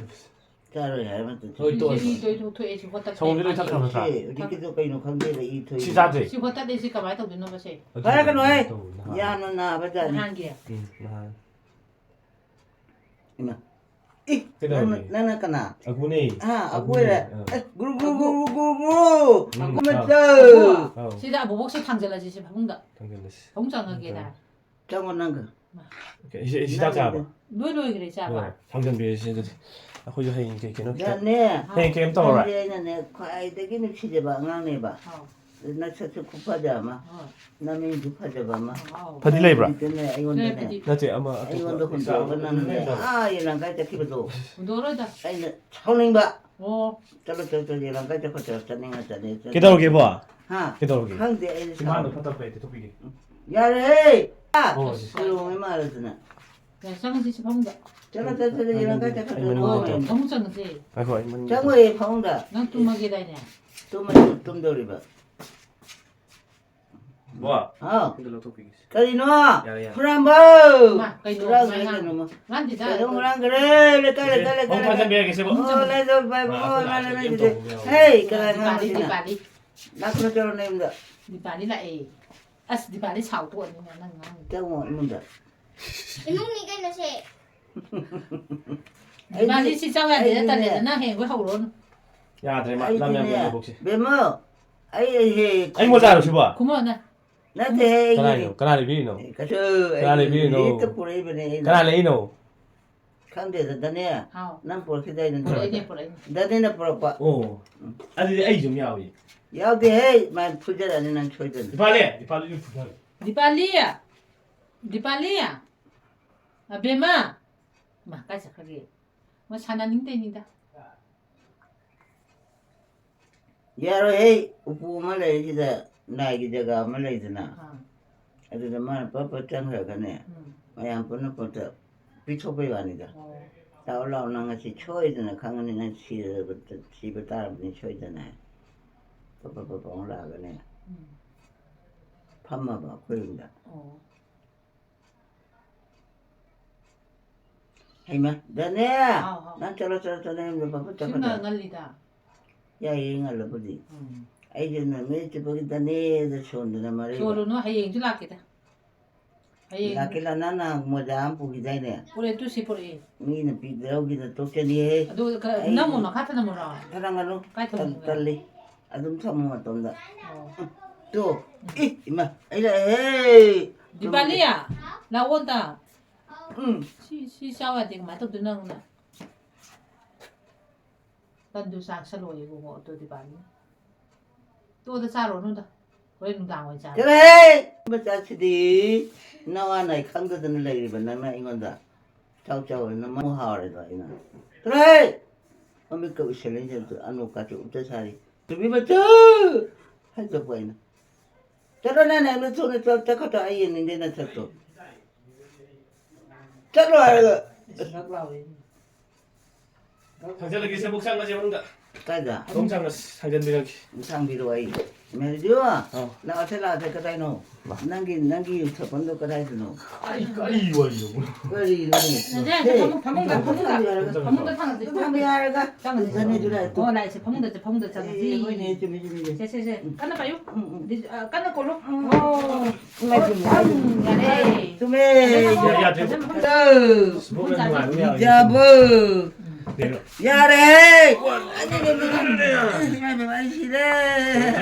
ꯆꯥꯔꯣꯏ ꯍꯥꯏꯕ ꯅꯠꯇꯦ꯫ ꯍꯣꯏ, ꯁꯤ, ꯇꯣꯛꯑꯁꯤ꯫ ꯁꯤ ꯏ ꯊꯣꯛꯑꯦ, ꯊꯣꯛꯑꯦ, ꯁꯤ ꯍꯣꯠꯇꯠꯄ ꯁꯪꯒꯣꯝꯁꯦ ꯂꯣꯏ ꯌꯥꯅꯤ꯫ ꯊꯛꯈ꯭ꯔꯕ ꯅꯠꯇ꯭ꯔꯥ? ꯁꯤ ꯍꯧꯖꯤꯛꯀꯤꯗꯣ ꯀꯩꯅꯣ ꯈꯪꯗꯦꯕ, ꯏ ꯊꯣꯛꯏ꯫ ꯁꯤ ꯆꯥꯗ꯭ꯔꯤ? ꯁꯤ ꯍꯣꯠꯇꯠꯂꯦ, ꯁꯤ ꯀꯃꯥꯏꯅ ꯇꯧꯗꯣꯏꯅꯣꯕ ꯁꯦ? ꯑꯗꯨ ꯍꯥꯏꯔꯛꯀꯅꯨꯍꯦ꯫ ꯇꯧꯕꯅ ꯍꯥꯟꯅ꯫ ꯌꯥꯝꯅ ꯅꯥꯕ ꯖꯥꯠꯅꯤ꯫ ꯅꯍꯥꯟꯒꯤ? ꯎꯝ, ꯅꯍꯥꯟ꯫ ꯏꯃꯥ꯫ ꯏ, ꯀꯩꯗꯧꯔꯒꯦ? ꯅꯪꯅ, ꯅꯪꯅ ꯀꯅꯥ? ꯑꯒꯨꯅꯦ꯫ ꯑꯥ, ꯑꯒꯨ ꯑꯒꯨꯅꯦ, ꯑꯣꯏꯔꯦ꯫ ꯑꯥ꯫ ꯑꯦ, ꯒꯨꯔꯨ, ꯒꯨꯔꯨ, ꯒꯨꯔꯨ, ꯒꯨꯔꯨ, ꯒꯨꯔꯨ꯫ ꯎꯝ, ꯑꯒꯨ ꯃꯆꯧ꯫ ꯑꯥꯎ꯫ ꯁꯤꯗ ꯑꯕꯣꯕꯣꯛꯁꯦ ꯊꯥꯡꯖꯜꯂꯁꯤ ꯁꯤ ꯐꯃꯨꯡꯗ꯫ ꯊꯥꯡꯖꯜꯂꯁꯤ꯫ ꯐꯃꯨꯡ ꯆꯪꯉꯒꯦꯗ꯫ ꯎꯝ꯫ ꯆꯪꯉꯣ ꯅꯪꯒ꯫ ꯑꯣꯀꯦ, ꯏꯆꯦ, ꯏꯆꯦ ꯆꯥꯛ ꯅꯪꯒꯤꯗ꯫ ꯆꯥꯔꯕ? ꯂꯣꯏ ꯂꯣꯏꯈ꯭ꯔꯦ ꯆꯥꯕ꯫ ꯂꯣꯏꯔꯦ꯫ ꯊꯥꯡꯖꯟꯕꯤꯔꯁꯤ ꯑꯗꯨꯗꯤ꯫ ꯑꯩꯈꯣꯏꯁꯨ ꯍꯌꯦꯡ ꯀꯩ ꯀꯩꯅꯣ ꯈꯤꯇꯪ ꯌꯥꯅꯦ꯫ ꯍꯌꯦꯡ ꯀꯩꯝ ꯇꯧꯔꯔꯣꯏ꯫ ꯅꯪꯗꯤ ꯑꯩꯅꯅꯦ ꯈ꯭ꯋꯥꯏꯗꯒꯤ ꯅꯨꯡꯁꯤꯖꯕ ꯑꯉꯥꯡꯅꯦꯕ꯫ ꯑꯥꯎ꯫ ꯅꯁꯛꯁꯨ ꯈꯨꯐꯖ ꯑꯃ, ꯑꯥꯎ꯫ ꯅꯃꯤꯡꯁꯨ ꯐꯖꯕ ꯑꯃ꯫ ꯑꯥꯎ꯫ ꯐꯗꯤ ꯂꯩꯕ꯭ꯔꯥ? ꯍꯧꯖꯤꯛꯇꯅꯦ ꯑꯩꯉꯣꯟꯗꯅꯦ, ꯂꯩꯕꯗꯤ꯫ ꯅꯠꯇꯦ, ꯑꯃ ꯑꯇꯣꯞꯄ ꯑꯩꯉꯣꯟꯗ ꯍꯨꯟꯗꯣꯛꯑꯒ ꯅꯪꯅꯦ, ꯂꯩꯕ꯭ꯔꯥ? ꯑꯥ, ꯌꯦꯂꯪꯀꯥꯏ ꯆꯠꯈꯤꯕꯗꯣ꯫ ꯍꯨꯟꯗꯣꯛꯑꯔꯣꯏꯗ꯫ ꯑꯩꯅ ꯁꯥꯎꯅꯤꯡꯕ꯫ ꯑꯣ꯫ ꯆꯠꯂꯣ, ꯆꯠꯂꯣ, ꯆꯠꯂꯣ, ꯌꯦꯂꯪꯀꯥꯏ ꯆꯠꯈꯣ, ꯆꯠꯂꯣ, ꯆꯠꯅꯤꯡꯉ ꯆꯠꯅꯤꯡꯉ ꯆꯠꯂꯣ꯫ ꯀꯩꯗꯧꯔꯒꯦꯕꯣ? ꯍꯥ? ꯀꯩꯗꯧꯔꯒꯦ? ꯈꯪꯗꯦ, ꯑꯩꯅ ꯁꯤ ꯃꯥꯡꯗ ꯁꯥꯎꯅꯤꯡꯕ꯫ ꯐꯠꯇ ꯐꯩ ꯇꯩꯊꯣꯛꯄꯤꯒꯦ꯫ ꯌꯥꯔꯦꯍꯦ! ꯑꯥ! ꯑꯣ, ꯁꯤ ꯀꯣꯏꯔꯣꯡꯉꯩ ꯃꯥꯜꯂꯗꯅ꯫ ꯌꯥ, ꯆꯪꯉꯁꯤ, ꯁꯤ ꯐꯃꯨꯡꯗ꯫ ꯆꯠꯂꯣ, ꯆꯠꯂꯣ, ꯆꯠꯂꯣ, ꯌꯦꯂꯪꯀꯥꯏ ꯆꯠꯈꯣ, ꯑꯩ ꯆꯠꯂꯣ, ꯃꯅꯨꯡꯗ ꯆꯪꯉꯣ꯫ ꯐꯃꯨꯡ ꯆꯪꯉꯁꯤ꯫ ꯉꯥꯏꯈꯣ, ꯑꯩ ꯃꯅꯨꯡꯗ ꯆꯪꯉꯣꯏꯌꯦ, ꯐꯃꯨꯡꯗ꯫ ꯅꯪ ꯇꯨꯝꯃꯒꯦꯗꯥꯏꯅꯦ? ꯇꯨꯝꯃꯁꯨ ꯇꯨꯝꯗꯧꯔꯤꯕ꯫ ꯕꯣ, ꯍꯥꯎ꯫ ꯁꯤꯗ ꯂꯧꯊꯣꯛꯄꯤꯒꯦ꯫ ꯀꯔꯤꯅꯣ? ꯌꯥꯔꯦ, ꯌꯥꯔꯦ꯫ ꯍꯨꯔꯥꯟꯕ! ꯃꯥ, ꯀꯩꯅꯣ, ꯍꯨꯔꯥꯟꯈ꯭ꯔꯦ ꯃꯥ ꯀꯩꯅꯣꯃ꯫ ꯍꯨꯔꯥꯟꯗꯦꯗ꯫ ꯀꯩꯅꯣ ꯍꯨꯔꯥꯟꯈ꯭ꯔꯦ? ꯂꯩꯀꯥꯏ, ꯂꯩꯀꯥꯏ, ꯂꯩꯀꯥꯏ, ꯑꯃꯨꯛ ꯂꯩꯀꯥꯏ꯫ ꯐꯥꯖꯟꯕꯤꯔꯒꯦ, ꯁꯤꯕꯣ꯫ ꯑꯣ, ꯂꯩ, ꯂꯩ, ꯂꯩ, ꯃꯥ, ꯑꯣ, ꯑꯩꯈꯣꯏ ꯂꯩ, ꯂꯥꯛꯑꯁꯨ ꯂꯩ, ꯀꯩꯝ ꯂꯩ꯫ ꯇꯧꯕ ꯌꯥꯔꯣꯏ꯫ ꯍꯦ, ꯀꯅꯥ ꯗꯤꯄꯥꯂꯤ, ꯉꯥꯡꯉꯤꯁꯤꯅ? ꯗꯤꯄꯥꯂꯤ꯫ ꯂꯥꯛꯀꯅꯨ, ꯆꯠꯂꯣ ꯅꯌꯨꯝꯗ꯫ ꯗꯤꯄꯥꯂꯤ ꯂꯥꯛꯑꯦ꯫ ꯑꯁ, ꯗꯤꯄꯥꯂꯤ ꯁꯥꯎ ꯇꯣꯛꯑꯅꯤꯅꯦ, ꯅꯪ ꯉꯥꯡꯉꯤꯗꯣ꯫ ꯆꯪꯉꯣ ꯏꯃꯨꯡꯗ꯫ ꯏꯃꯨꯡꯅꯤ ꯀꯩꯅꯣ ꯁꯦ꯫ ꯗꯤꯄꯥꯂꯤ, ꯁꯤ ꯆꯥꯎ ꯌꯥꯗꯦ, ꯑꯩꯗꯤꯅꯦ, ꯇꯜꯂꯦꯗꯅ ꯍꯌꯦꯡꯈꯣꯏ ꯍꯧꯔꯣꯅꯨ꯫ ꯌꯥꯗ꯭ꯔꯦ, ꯃꯥ ꯂꯝ ꯌꯥꯝ ꯑꯩꯗꯤꯅꯦ, ꯍꯦꯜꯂꯦ ꯕꯣꯛꯁꯦ꯫ ꯕꯦꯝꯃ, ꯑꯩ, ꯑꯩ ꯍꯦꯛ ꯑꯩ ꯃꯣꯖꯥꯔꯣ ꯁꯤꯕꯣ? ꯈꯨꯃꯣꯅ꯫ ꯅꯠꯇꯦ, ꯑꯩꯒꯤꯅꯦ꯫ ꯀꯅꯥꯒꯤꯅꯣ? ꯀꯅꯥ ꯂꯩꯕꯤꯔꯤꯅꯣ? ꯑꯦ, ꯀꯩꯁꯨ, ꯀꯅꯥ ꯑꯩꯒꯤ ꯂꯩꯕꯤꯔꯤꯅꯣ? ꯂꯤꯛꯇ ꯄꯨꯔꯛꯏꯕꯅꯦ ꯑꯩꯅ꯫ ꯀꯅꯥ ꯂꯩꯔꯤꯅꯣ? ꯈꯪꯗꯦꯗ, ꯗꯅꯦ꯫ ꯍꯥꯎ꯫ ꯅꯪ ꯄꯨꯔꯛꯈꯤꯗꯥꯏꯅꯦ? ꯄꯨꯔꯛꯏꯅꯦ, ꯄꯨꯔꯛꯏꯅꯦ꯫ ꯗꯅꯦꯅ ꯄꯨꯔꯛꯄ꯫ ꯑꯣ꯫ ꯎꯝ꯫ ꯑꯗꯨꯗꯤ ꯑꯩꯁꯨ ꯑꯗꯨꯝ ꯌꯥꯎꯏ꯫ ꯌꯥꯎꯗꯦꯍꯦ, ꯃꯥ ꯐꯨꯖꯔꯛꯑꯅꯤ ꯅꯪ ꯁꯣꯏꯗꯅ꯫ ꯗꯤꯄꯥꯂꯤ, ꯗꯤꯄꯥꯂꯤꯁꯨ ꯐꯨꯖꯔꯦ꯫ ꯗꯤꯄꯥꯂꯤ! ꯗꯤꯄꯥꯂꯤ! ꯑꯕꯦꯝꯃ! ꯃꯥ ꯀꯥꯏ ꯆꯠꯈ꯭ꯔꯒꯦ? ꯃꯥ ꯁꯥꯟꯅꯅꯤꯡ ꯇꯩꯅꯤꯗ꯫ ꯌꯥꯔꯣꯏꯍꯦ, ꯎꯄꯨ ꯑꯃ ꯂꯩꯔꯤꯁꯤꯗ ꯂꯥꯏꯒꯤ ꯖꯒꯥ ꯑꯃ ꯂꯩꯗꯅ, ꯑꯥ꯫ ꯑꯗꯨꯗ ꯃꯥꯅ ꯄꯠ ꯄꯠ ꯆꯪꯈ꯭ꯔꯒꯅꯦ, ꯎꯝ꯫ ꯃꯌꯥꯝ ꯄꯨꯟꯅ ꯄꯣꯠꯇ ꯄꯤꯊꯣꯛꯄꯩ ꯋꯥꯅꯤꯗ꯫ ꯑꯣ꯫ "ꯂꯥꯛꯑꯣ, ꯂꯥꯛꯑꯣ, ꯅꯪ ꯉꯁꯤ ꯁꯣꯏꯗꯅ ꯈꯪꯒꯅꯤ, ꯅꯪ ꯁꯤꯔꯕ-, ꯁꯤꯕ ꯇꯥꯔꯕꯅꯤ ꯁꯣꯏꯗꯅ" ꯍꯥꯏ꯫ ꯄꯠ ꯄꯠ ꯄꯠ ꯄꯠ ꯑꯃꯨꯛ ꯂꯥꯛꯑꯒꯅꯦ, ꯎꯝ꯫ ꯐꯝꯃꯕ ꯑꯩꯈꯣꯏ ꯌꯨꯝꯗ꯫ ꯑꯣ꯫ ꯍꯩꯃ, ꯗꯅꯦ! ꯍꯥꯎ, ꯍꯥꯎ꯫ ꯅꯪ ꯆꯠꯂꯣ, ꯆꯠꯂꯣ, ꯆꯠꯂꯣ, ꯅꯌꯨꯝꯗ ꯐꯠ ꯐꯠ ꯁꯤ ꯆꯠꯈ꯭ꯔꯣ꯫ ꯉ-, ꯉꯜꯂꯤꯗ꯫ ꯌꯥꯏꯌꯦ, ꯉꯜꯂꯕꯨꯗꯤ꯫ ꯎꯝ꯫ ꯑꯩꯁꯦ ꯅꯨꯃꯤꯠ ꯆꯨꯞꯄꯒꯤ ꯗꯅꯦꯗ ꯁꯣꯟꯗꯅ ꯃꯔꯩꯕ꯫ ꯁꯣꯜꯂꯨꯅꯨ, ꯍꯌꯦꯡꯁꯨ ꯂꯥꯛꯀꯦꯗ꯫ ꯍꯌꯦꯡ ꯂꯥꯛꯀꯦ, ꯂꯥꯛ-, ꯅꯪ ꯅꯍꯥꯟ ꯃꯣꯖꯥ ꯑꯃ ꯄꯨꯈꯤꯗꯥꯏꯅꯦ? ꯄꯨꯔꯛꯑꯦ, ꯇꯨ ꯁꯤ ꯄꯨꯔꯛꯑꯦ꯫ ꯃꯤꯅ ꯄꯤꯗ꯭ꯔꯧꯒꯤꯗ ꯇꯣꯛꯆꯅꯤꯍꯦ꯫ ꯑꯗꯨ ꯈꯔ ꯑꯩ ꯅꯝꯃꯨ, ꯃꯈꯥ ꯊꯝꯃꯨꯔꯣ? ꯊꯝꯂꯝꯒꯅꯨ꯫ ꯀꯥꯏ ꯊꯝꯃꯨꯒꯦ? ꯇꯜꯂꯤ꯫ ꯑꯗꯨꯝ ꯊꯝꯃꯨ ꯃꯇꯣꯝꯗ꯫ ꯑꯣ꯫ ꯇꯣ꯫ ꯎꯝ꯫ ꯏ, ꯏꯃꯥ, ꯑꯩ ꯂꯥꯛꯑꯦꯍꯦ꯫ ꯗꯤꯄꯥꯂꯤ, ꯂꯥꯛꯑꯣ ꯑꯝꯇ꯫ ꯎꯝ꯫ ꯁꯤ, ꯁꯤ ꯆꯥꯎ ꯌꯥꯗꯦ, ꯀꯃꯥꯏꯅ ꯇꯧꯗꯣꯏꯅꯣ ꯅꯪꯅ? ꯇꯟꯗꯨ ꯆꯥꯁꯜꯂꯣꯌꯦ ꯏꯕꯨꯡꯉꯣ, ꯑꯗꯨ ꯗꯤꯄꯥꯂꯤ꯫ ꯇꯣꯛꯑꯣꯗ, ꯆꯥꯔꯨꯔꯅꯨꯗ꯫ ꯍꯣꯔꯦꯟ ꯅꯨꯡꯗꯥꯡ ꯑꯣꯏꯅ ꯆꯥꯔꯣ꯫ ꯆꯠꯂꯣꯍꯦ! ꯃꯆꯥꯁꯤꯗꯤ ꯅꯋꯥ ꯅꯥꯏ ꯈꯪꯗꯗꯅ ꯂꯩꯔꯤꯕ ꯅꯪꯅ ꯑꯩꯉꯣꯟꯗ ꯆꯥꯎ ꯆꯥꯎ ꯍꯥꯏꯅ ꯃꯃꯨ ꯍꯥꯎꯔꯦꯗꯣ ꯑꯩꯅ꯫ ꯆꯠꯂꯣꯍꯦ! ꯃꯃꯤꯠꯀ ꯎꯏꯁꯜꯂꯛꯏꯁꯦ ꯑꯝꯇ, ꯑꯅꯣꯛꯀꯥꯁꯦ ꯎꯞꯇ ꯁꯥꯔꯤ꯫ ꯅꯨꯄꯤ ꯃꯆꯥ! ꯍꯥꯏꯗꯣꯛꯄ ꯑꯩꯅ꯫ ꯆꯠꯂꯣ, ꯅꯪ ꯅꯌꯨꯝꯗ ꯊꯣꯛꯅ ꯆꯠ-, ꯆꯠꯈ꯭ꯔꯣ, ꯑꯩ ꯌꯦꯡꯅꯤꯡꯗꯦ ꯅꯁꯛꯇꯣ꯫ ꯆꯠꯂꯣ ꯍꯥꯏꯔꯒ꯫ ꯁꯛ ꯂꯥꯎꯔꯦ꯫ ꯊꯥꯡꯖꯜꯂꯒꯦ, ꯁꯦ, ꯕꯣꯛꯁ ꯆꯪꯉꯁꯦ ꯃꯅꯨꯡꯗ꯫ ꯀꯥꯏꯗ? ꯑꯗꯨꯝ ꯆꯪꯉꯁꯤ, ꯊꯥꯡꯖꯟꯕꯤꯔꯒꯦ꯫ ꯊꯥꯡꯕꯤꯔꯣ ꯑꯩ꯫ ꯃꯦꯔꯤꯗꯤꯌꯣ, ꯑꯧ꯫ ꯂꯥꯛꯑꯣꯁꯦ, ꯂꯥꯛꯑꯣꯁꯦ, ꯀꯗꯥꯏꯅꯣ? ꯅꯪꯒꯤ, ꯅꯪꯒꯤ ꯌꯨ ꯊꯛꯐꯝꯗꯣ ꯀꯗꯥꯏꯗꯅꯣ? ꯑꯩ ꯀꯔꯤ ꯋꯥꯔꯤꯅꯣ? ꯀꯔꯤꯅꯣꯅꯦ? ꯅꯠꯇꯦ, ꯅꯠꯇꯦ, ꯍꯦ, ꯐꯃꯨꯡ, ꯐꯃꯨꯡꯗ, ꯐꯃꯨꯡꯗ, ꯐꯃꯨꯡꯗ ꯊꯥꯡꯉꯁꯤ꯫ ꯐꯃꯨꯡꯗ ꯊꯥꯡꯉꯁꯤ꯫ ꯐꯃꯨꯡꯗ ꯍꯥꯏꯔꯒ ꯆꯪꯉꯁꯤ꯫ ꯆꯪꯉꯁꯤ꯫ ꯑꯣ, ꯂꯥꯛꯑꯦꯁꯦ, ꯐꯃꯨꯡꯗ, ꯐꯃꯨꯡꯗ ꯆꯪꯉꯁꯤ꯫ ꯑꯦ, ꯍꯣꯏꯅꯦ, ꯆꯨꯝꯃꯤ, ꯆꯨꯝꯃꯤ, ꯆꯨꯝꯃꯤ꯫ ꯁꯦ, ꯁꯦ, ꯁꯦ꯫ ꯎꯝ, ꯎꯝ꯫ ꯗꯤ-, ꯑ, ꯀꯟꯅ ꯀꯣꯜꯂꯨ꯫ ꯎꯝ꯫ ꯑꯣ꯫ ꯏꯃꯥꯏ, ꯆꯨꯝꯃꯤ, ꯏꯃꯥꯏ, ꯆꯨꯝꯃꯤ꯫ ꯎꯝ, ꯌꯥꯔꯦ꯫ ꯆꯨꯝꯃꯦ꯫ ꯌꯥꯗ꯭ꯔꯦ꯫ ꯐꯖꯅ ꯐꯖꯅ ꯁꯤꯕꯨ ꯌꯥꯝ ꯅꯨꯡꯉꯥꯏꯕ ꯌꯥꯔꯣꯏ꯫ ꯌꯥꯕꯣ꯫ ꯀꯩꯅꯣ? ꯌꯥꯔꯦꯍꯦ! ꯏꯃꯥꯏ, ꯏꯃꯥꯏ, ꯏꯃꯥꯏ, ꯑꯩ ꯁꯤꯔꯦ꯫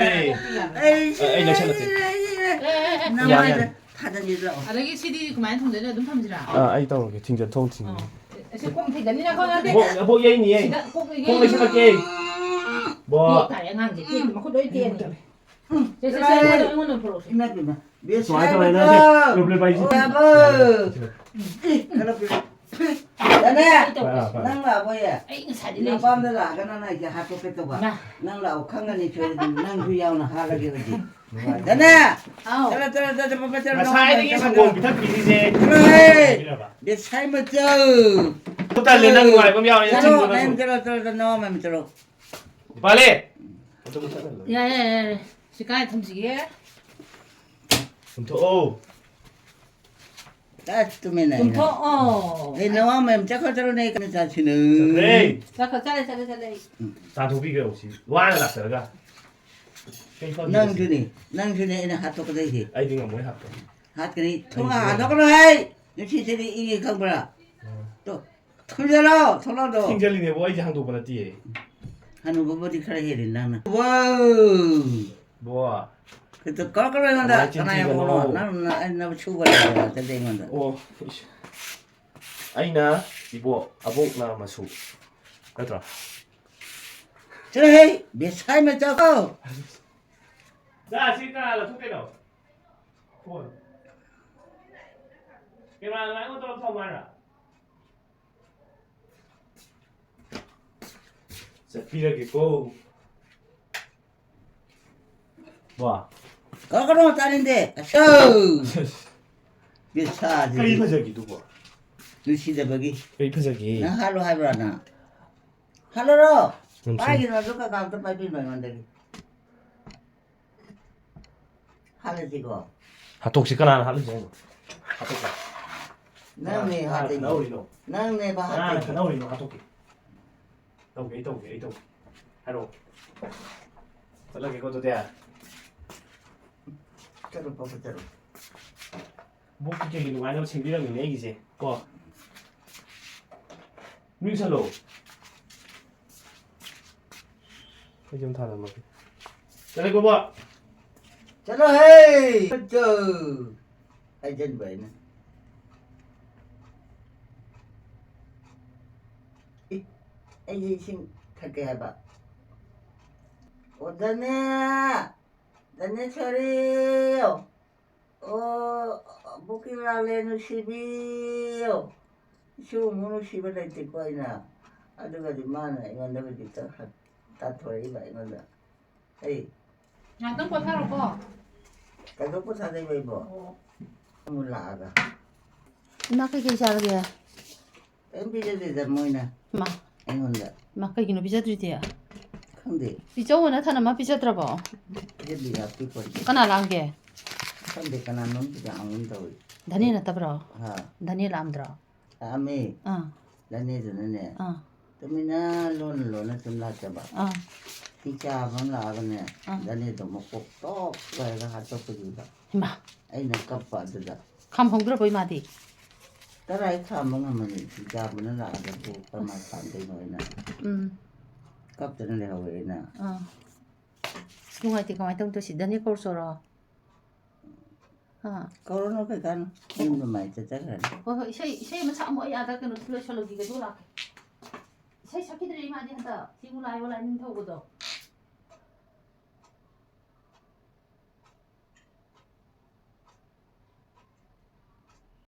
ꯑꯩ ꯑꯩ ꯂꯩꯁꯜꯂꯛꯀꯦ꯫ ꯁꯤꯔꯦ, ꯑꯩ ꯁꯤꯔꯦ꯫ ꯑꯦ, ꯑꯦ, ꯑꯦ꯫ ꯅꯃꯥꯏꯗ ꯌꯥꯅꯤ, ꯌꯥꯅꯤ꯫ ꯊꯥꯖꯟꯒꯦ ꯂꯥꯛꯑꯣ꯫ ꯑꯗꯒꯤ ꯁꯤꯗꯤ ꯀꯃꯥꯏꯅ ꯊꯝꯗꯣꯏꯅꯣ? ꯑꯗꯨꯝ ꯊꯝꯁꯤꯔꯥ? ꯑꯥ, ꯑꯩ ꯇꯧꯔꯒꯦ꯫ ꯊꯤꯡꯖꯤꯟ-, ꯊꯣꯡ ꯊꯤꯡꯖꯤꯟ-꯫ ꯑꯣ꯫ ꯑꯁꯤ ꯀꯣꯝ ꯊꯤꯡꯖꯤꯟꯅꯤꯅ ꯈꯪꯉꯗꯤ꯫ ꯕꯣꯛ, ꯕꯣꯛ ꯌꯩꯅꯤꯌꯦ꯫ ꯁꯤꯗ ꯀꯣꯛ ꯈꯣꯡ ꯂꯩꯁꯜꯂꯛꯀꯦ꯫ ꯕꯣꯛ꯫ ꯇꯦꯛ ꯇꯥꯔꯦ ꯑꯉꯥꯡꯁꯦ꯫ ꯇꯦꯛ ꯃꯈꯨꯠ ꯂꯣꯏ ꯇꯦꯛꯑꯅꯤ꯫ ꯁꯦ, ꯁꯦ, ꯁꯦ, ꯑꯩꯉꯣꯟꯗ, ꯑꯩꯉꯣꯟꯗ ꯄꯨꯔꯛꯑꯣꯁꯦ꯫ ꯏꯃꯥ ꯄꯦꯝꯃ꯫ ꯁꯨꯃꯥꯏꯅ ꯇꯧꯔꯦ, ꯅꯪ ꯁꯦ, ꯕꯦꯁꯥꯏꯗꯣ꯫ ꯄꯨꯂꯞ ꯂꯦꯞꯄ ꯍꯥꯏꯁꯦ꯫ ꯌꯥꯕꯣ꯫ ꯏ, ꯀꯩꯅꯣ ꯄꯤꯔꯛꯑꯣ꯫ ꯌꯥꯅꯤ꯫ ꯄꯥꯏ, ꯄꯥꯏ, ꯄꯥꯏ꯫ ꯅꯪ ꯂꯥꯛꯑꯕꯣ, ꯑꯦ? ꯑꯩ ꯉꯁꯥꯏꯗꯤ ꯂꯩ꯫ ꯅꯄꯥꯝꯗ ꯂꯥꯛꯑꯒ ꯅꯪꯅ ꯑꯩꯁꯦ ꯍꯥꯠꯇꯣꯛꯀꯦ ꯇꯧꯕ꯫ ꯃꯥ꯫ ꯅꯪ ꯂꯥꯛꯑꯣ ꯈꯪꯒꯅꯤ ꯁꯣꯏꯗꯅ꯫ ꯅꯪꯁꯨ ꯌꯥꯎꯅ ꯍꯥꯠꯂꯒꯦ ꯍꯧꯖꯤꯛ꯫ ꯌꯥꯅꯤ꯫ ꯍꯥꯎ꯫ ꯆꯠꯂꯣ, ꯆꯠꯂꯣ, ꯆꯠꯂꯣ, ꯆꯠꯂꯣ, ꯆꯠꯂꯣ, ꯉꯁꯥꯏꯗꯒꯤ ꯆꯠꯂꯣ꯫ ꯁꯪꯒꯣꯝ ꯄꯤꯊꯛꯄꯤꯔꯤꯁꯦ꯫ ꯆꯠꯂꯣꯍꯦ꯫ ꯄꯤꯔꯕ? ꯕꯦꯁꯥꯏ ꯃꯆꯧ꯫ ꯇꯜꯂꯦ, ꯅꯪ ꯅꯨꯡꯉꯥꯏꯕ ꯑꯃ ꯌꯥꯎꯔꯦ, ꯆꯠꯂꯣ, ꯆꯤꯡꯕ ꯅꯪ ꯅꯠꯇ꯭ꯔꯣ? ꯆꯠꯂꯣ, ꯆꯠꯂꯣ, ꯆꯠꯂꯣ, ꯅꯃꯥꯝ ꯆꯠꯂꯣ꯫ ꯄꯥꯂꯦ! ꯌꯥꯔꯦ, ꯌꯥꯔꯦ, ꯌꯥꯔꯦ꯫ ꯁꯤ ꯀꯥꯏ ꯊꯝꯁꯤꯒꯦ? ꯍꯨꯟꯊꯣꯛꯑꯣ꯫ ꯑꯁ, ꯇꯨꯃꯤꯟꯅ ꯍꯨꯟꯊꯣꯛꯑꯣ꯫ ꯑꯦ, ꯅꯋꯥ ꯃꯌꯥꯝ ꯆꯠꯈ꯭ꯔ ꯆꯠꯂꯣꯅꯦ, ꯀꯩꯅꯣ ꯆꯥꯁꯤꯅ꯫ ꯆꯠꯈ꯭ꯔꯦ꯫ ꯆꯠꯈ꯭ꯔ ꯆꯠꯂꯦ, ꯆꯠꯂꯦ, ꯆꯠꯂꯦ꯫ ꯎꯝ꯫ ꯆꯥ ꯊꯣꯛꯄꯤꯈ꯭ꯔꯦ ꯁꯤ꯫ ꯋꯥꯅ ꯂꯥꯛꯆꯔꯒ꯫ ꯀꯩ ꯐꯝꯃꯤꯅꯣ ꯁꯤ? ꯅꯪꯁꯨꯅꯤ, ꯅꯪꯁꯨꯅꯤ ꯑꯩꯅ ꯍꯥꯠꯇꯣꯛꯀꯗꯣꯏꯁꯦ꯫ ꯑꯩꯗꯤ ꯉꯝꯃꯣꯏ ꯍꯥꯠꯄ꯫ ꯍꯥꯠꯀꯅꯤ꯫ ꯑꯩ ꯊꯣꯡ ꯁꯤꯔꯦ꯫ ꯍꯥꯠꯇꯣꯛꯀꯅꯨ ꯍꯥꯏ! ꯅꯨꯡꯁꯤꯠꯁꯤꯗꯤ ꯏꯪꯉꯤ ꯈꯪꯕ꯭ꯔꯥ? ꯑꯥ꯫ ꯇꯣ, ꯊꯨꯝꯖꯤꯜꯂꯣ, ꯊꯣꯡꯅꯥꯎꯗꯣ꯫ ꯊꯤꯡꯖꯤꯜꯂꯤꯅꯦꯕꯣ, ꯑꯩꯁꯦ ꯍꯥꯡꯗꯣꯛꯄ ꯅꯠꯇꯤꯌꯦ꯫ ꯍꯅꯨꯕꯕꯨꯗꯤ ꯈꯔ ꯍꯦꯜꯂꯤ ꯅꯪꯅ꯫ ꯋꯥꯎ! ꯕꯣ꯫ ꯈꯨꯠꯇ ꯀꯛꯀꯅꯨ ꯑꯩꯉꯣꯟꯗ꯫ ꯀꯃꯥꯏ ꯆꯤꯟ ꯀꯅꯥ ꯌꯥꯝ ꯊꯤꯕꯅꯣ? ꯎꯔꯣ? ꯅꯪ, ꯅꯪ, ꯑꯩ ꯅꯪ ꯁꯨꯒ ꯂꯩꯔꯦ, ꯅꯠꯇꯗꯤ ꯑꯩꯉꯣꯟꯗ꯫ ꯑꯣ, ꯏꯁ꯫ ꯑꯩꯅ ꯏꯕꯣ, ꯑꯕꯣꯛꯅ ꯃꯁꯨ꯫ ꯅꯠꯇ꯭ꯔꯣ? ꯆꯠꯂꯣꯍꯦ, ꯕꯦꯁꯥꯏ ꯃꯆꯥ ꯀꯣ꯫ ꯗꯥ, ꯁꯤ ꯀꯅꯥ ꯂꯧꯊꯣꯛꯇꯣꯏꯅꯣ? ꯐꯣꯟ꯫ ꯀꯦꯃꯦꯔꯥ ꯑꯗꯨꯃꯥꯏꯅ ꯑꯣꯟ ꯇꯧꯔ ꯊꯝꯃꯣ ꯍꯥꯏꯔꯣ? ꯆꯠꯄꯤꯔꯒꯦꯀꯣ꯫ ꯋꯥ꯫ ꯀꯛꯀꯅꯣ, ꯇꯥꯅꯤꯡꯗꯦ꯫ ꯑꯁꯧ! ꯕꯦꯁꯥꯁꯤꯗꯤ꯫ ꯀꯔꯤ ꯐꯖꯒꯦꯗꯨꯕꯣ? ꯅꯨꯡꯁꯤꯗꯕꯒꯤ꯫ ꯀꯔꯤ ꯐꯖꯒꯦ? ꯅꯪ ꯍꯥꯠꯂꯣ ꯍꯥꯏꯕ꯭ꯔꯥ ꯅꯪ? ꯍꯥꯠꯂꯣꯔꯣ? ꯄꯥꯏꯒꯤꯅꯣ, ꯑꯗꯨ ꯀꯀꯥ ꯑꯝꯇ ꯄꯥꯏꯕꯤꯅꯣ ꯑꯩꯉꯣꯟꯗꯒꯤ꯫ ꯍꯥꯠꯂꯁꯤꯀꯣ꯫ ꯍꯥꯠꯇꯣꯛꯁꯤ꯫ ꯀꯅꯥꯅ ꯍꯥꯠꯂꯨꯁꯤ ꯍꯥꯏꯅꯣ? ꯍꯥꯠꯇꯣꯛꯁꯤ꯫ ꯅꯪꯅꯦ ꯀꯅꯥꯅ ꯍꯥꯠꯇꯣꯏꯁꯦ꯫ ꯈꯠꯅꯍꯧꯔꯤꯅꯣ? ꯅꯪꯅꯦꯕ ꯀꯅꯥꯅ ꯍꯥꯠꯇꯣꯏꯁꯦ꯫ ꯈꯠꯅꯍꯧꯔꯤꯅꯣ? ꯍꯥꯠꯇꯣꯛꯀꯦ꯫ ꯇꯧꯒꯦ, ꯑꯩ ꯇꯧꯒꯦ, ꯑꯩ ꯇꯧꯒꯦ꯫ ꯍꯥꯏꯔꯛꯑꯣ꯫ ꯆꯠꯂꯒꯦꯀꯣ ꯑꯗꯨꯗꯤ꯫ ꯆꯠꯂꯣ, ꯄꯥꯄꯥ, ꯆꯠꯂꯣ꯫ ꯕꯣꯛꯀꯤ ꯀꯩꯒꯤ ꯅꯨꯡꯉꯥꯏꯅꯕ ꯁꯦꯝꯕꯤꯔꯝꯃꯤꯅꯦ ꯑꯩꯒꯤꯁꯦ꯫ ꯀꯣ꯫ ꯃꯤꯡ ꯁꯜꯂꯣ꯫ ꯑꯩ ꯁꯨꯝ ꯊꯥꯔꯝꯃꯒꯦ꯫ ꯆꯠꯂꯦꯀꯣ, ꯕꯣ꯫ ꯆꯠꯂꯣ ꯍꯦ! ꯆꯠꯂꯣ꯫ ꯍꯥꯏꯖꯟꯕ ꯑꯩꯅ꯫ ꯏ, ꯑꯩꯁꯦ ꯏꯁꯤꯡ ꯊꯛꯀꯦ ꯍꯥꯏꯕ꯫ ꯑꯣ, ꯗꯅꯦ! ꯗꯅꯦꯁꯣꯔꯤ! ꯑꯣ, ꯕꯨꯀꯤ ꯂꯥꯛꯂꯦ, ꯅꯨꯡꯁꯤꯕꯤꯌꯣ꯫ ꯏꯁꯨ ꯑꯃꯨꯛ ꯅꯨꯡꯁꯤꯕ ꯂꯩꯇꯦꯀꯣ ꯑꯩꯅ꯫ ꯑꯗꯨꯒꯗꯤ ꯃꯥꯅ ꯑꯩꯉꯣꯟꯗ ꯍꯧꯖꯤꯛꯇ ꯇꯥꯟꯊꯣꯔꯛꯏꯕ ꯑꯩꯉꯣꯟꯗ꯫ ꯑꯩ ꯉꯥꯛꯇꯪ ꯄꯣꯊꯥꯔꯣꯀꯣ꯫ ꯀꯩꯗꯧ ꯄꯣꯊꯥꯗꯣꯏꯕ ꯑꯩꯕꯣ? ꯑꯣ꯫ ꯑꯃꯨꯛ ꯂꯥꯛꯑꯒ꯫ ꯏꯃꯥ, ꯀꯩꯀꯩ ꯆꯥꯔꯒꯦ? ꯀꯩꯝ ꯄꯤꯖꯗꯦꯗ ꯃꯣꯏꯅ ꯏꯃꯥ꯫ ꯑꯩꯉꯣꯟꯗ꯫ ꯏꯃꯥ, ꯀꯩꯒꯤꯅꯣ ꯄꯤꯖꯗ꯭ꯔꯤꯗꯤ? ꯈꯪꯗꯦ꯫ ꯄꯤꯖꯧꯑꯅ ꯊꯅꯝꯃ ꯄꯤꯖꯗ꯭ꯔꯕꯣ? ꯄꯤꯖꯗꯦ, ꯌꯥꯄꯤ ꯄꯣꯠꯇꯦ꯫ ꯀꯅꯥ ꯂꯥꯛꯑꯝꯒꯦ? ꯈꯪꯗꯦ, ꯀꯅꯥꯅꯣꯝ ꯂꯥꯛꯑꯝꯒꯨꯝ ꯇꯧꯏ꯫ ꯙꯅꯦ ꯅꯠꯇꯕ꯭ꯔꯣ? ꯍꯥ꯫ ꯙꯅꯦ ꯂꯥꯛꯑꯝꯗ꯭ꯔꯣ? ꯂꯥꯛꯑꯝꯃꯦ꯫ ꯑꯥ꯫ ꯙꯅꯦꯗꯨꯅꯅꯦ꯫ ꯑꯥ꯫ ꯇꯨꯃꯤꯟꯅ ꯂꯣꯟꯅ ꯂꯣꯟꯅ ꯁꯨꯝ ꯂꯥꯛꯆꯕ꯫ ꯑꯥ꯫ ꯍꯤ ꯆꯥꯕ ꯑꯃ ꯂꯥꯛꯑꯒꯅꯦ, ꯑꯥ꯫ ꯙꯅꯦꯗꯣ ꯃꯀꯣꯛ ꯇꯣꯛ ꯄꯥꯏꯔꯒ ꯍꯥꯠꯇꯣꯛꯄꯗꯨꯗ꯫ ꯍꯩꯃꯥ꯫ ꯑꯩꯅ ꯀꯞꯄ ꯑꯗꯨꯗ꯫ ꯈꯥꯝꯍꯧꯗ꯭ꯔꯕꯣ ꯏꯃꯥꯗꯤ? ꯀꯗꯥꯏ ꯈꯥꯝꯕ ꯉꯝꯃꯅꯤ? ꯍꯤ ꯆꯥꯕꯅ ꯂꯥꯛꯑꯒꯕꯨ ꯀꯃꯥꯏ ꯈꯥꯝꯗꯣꯏꯅꯣ ꯑꯩꯅ? ꯎꯝ꯫ ꯀꯞꯇꯅ ꯂꯩꯍꯧꯋꯦ ꯑꯩꯅ꯫ ꯑꯥ꯫ ꯑꯁ, ꯅꯨꯡꯉꯥꯏꯇꯦ, ꯀꯃꯥꯏ ꯇꯧꯅꯤ ꯇꯧꯁꯤ? ꯙꯅꯦ ꯀꯧꯔ ꯆꯣꯔꯣ? ꯑꯥ꯫ ꯀꯧꯔꯨꯅꯨ ꯀꯩꯀꯥꯟꯅꯣ? ꯌꯨꯝꯗ ꯃꯥꯏ ꯆꯠꯆꯈ꯭ꯔꯅꯤ꯫ ꯍꯣꯏ, ꯍꯣꯏ, ꯏꯁꯩ, ꯏꯁꯩ ꯑꯃ ꯁꯛꯑꯝꯃꯣ, ꯑꯩ ꯑꯥꯗ ꯀꯩꯅꯣ ꯂꯣꯏꯁꯜꯂꯨꯈꯤꯒꯦ, ꯑꯗꯨꯒ ꯂꯥꯛꯀꯦ꯫ ꯏꯁꯩ ꯁꯛꯈꯤꯗ꯭ꯔꯦ ꯏꯃꯥꯗꯤ ꯍꯟꯗꯛ꯫ ꯁꯤꯕꯨ ꯂꯥꯏꯌꯣ ꯂꯥꯏꯅꯤꯡꯊꯧꯕꯗꯣ꯫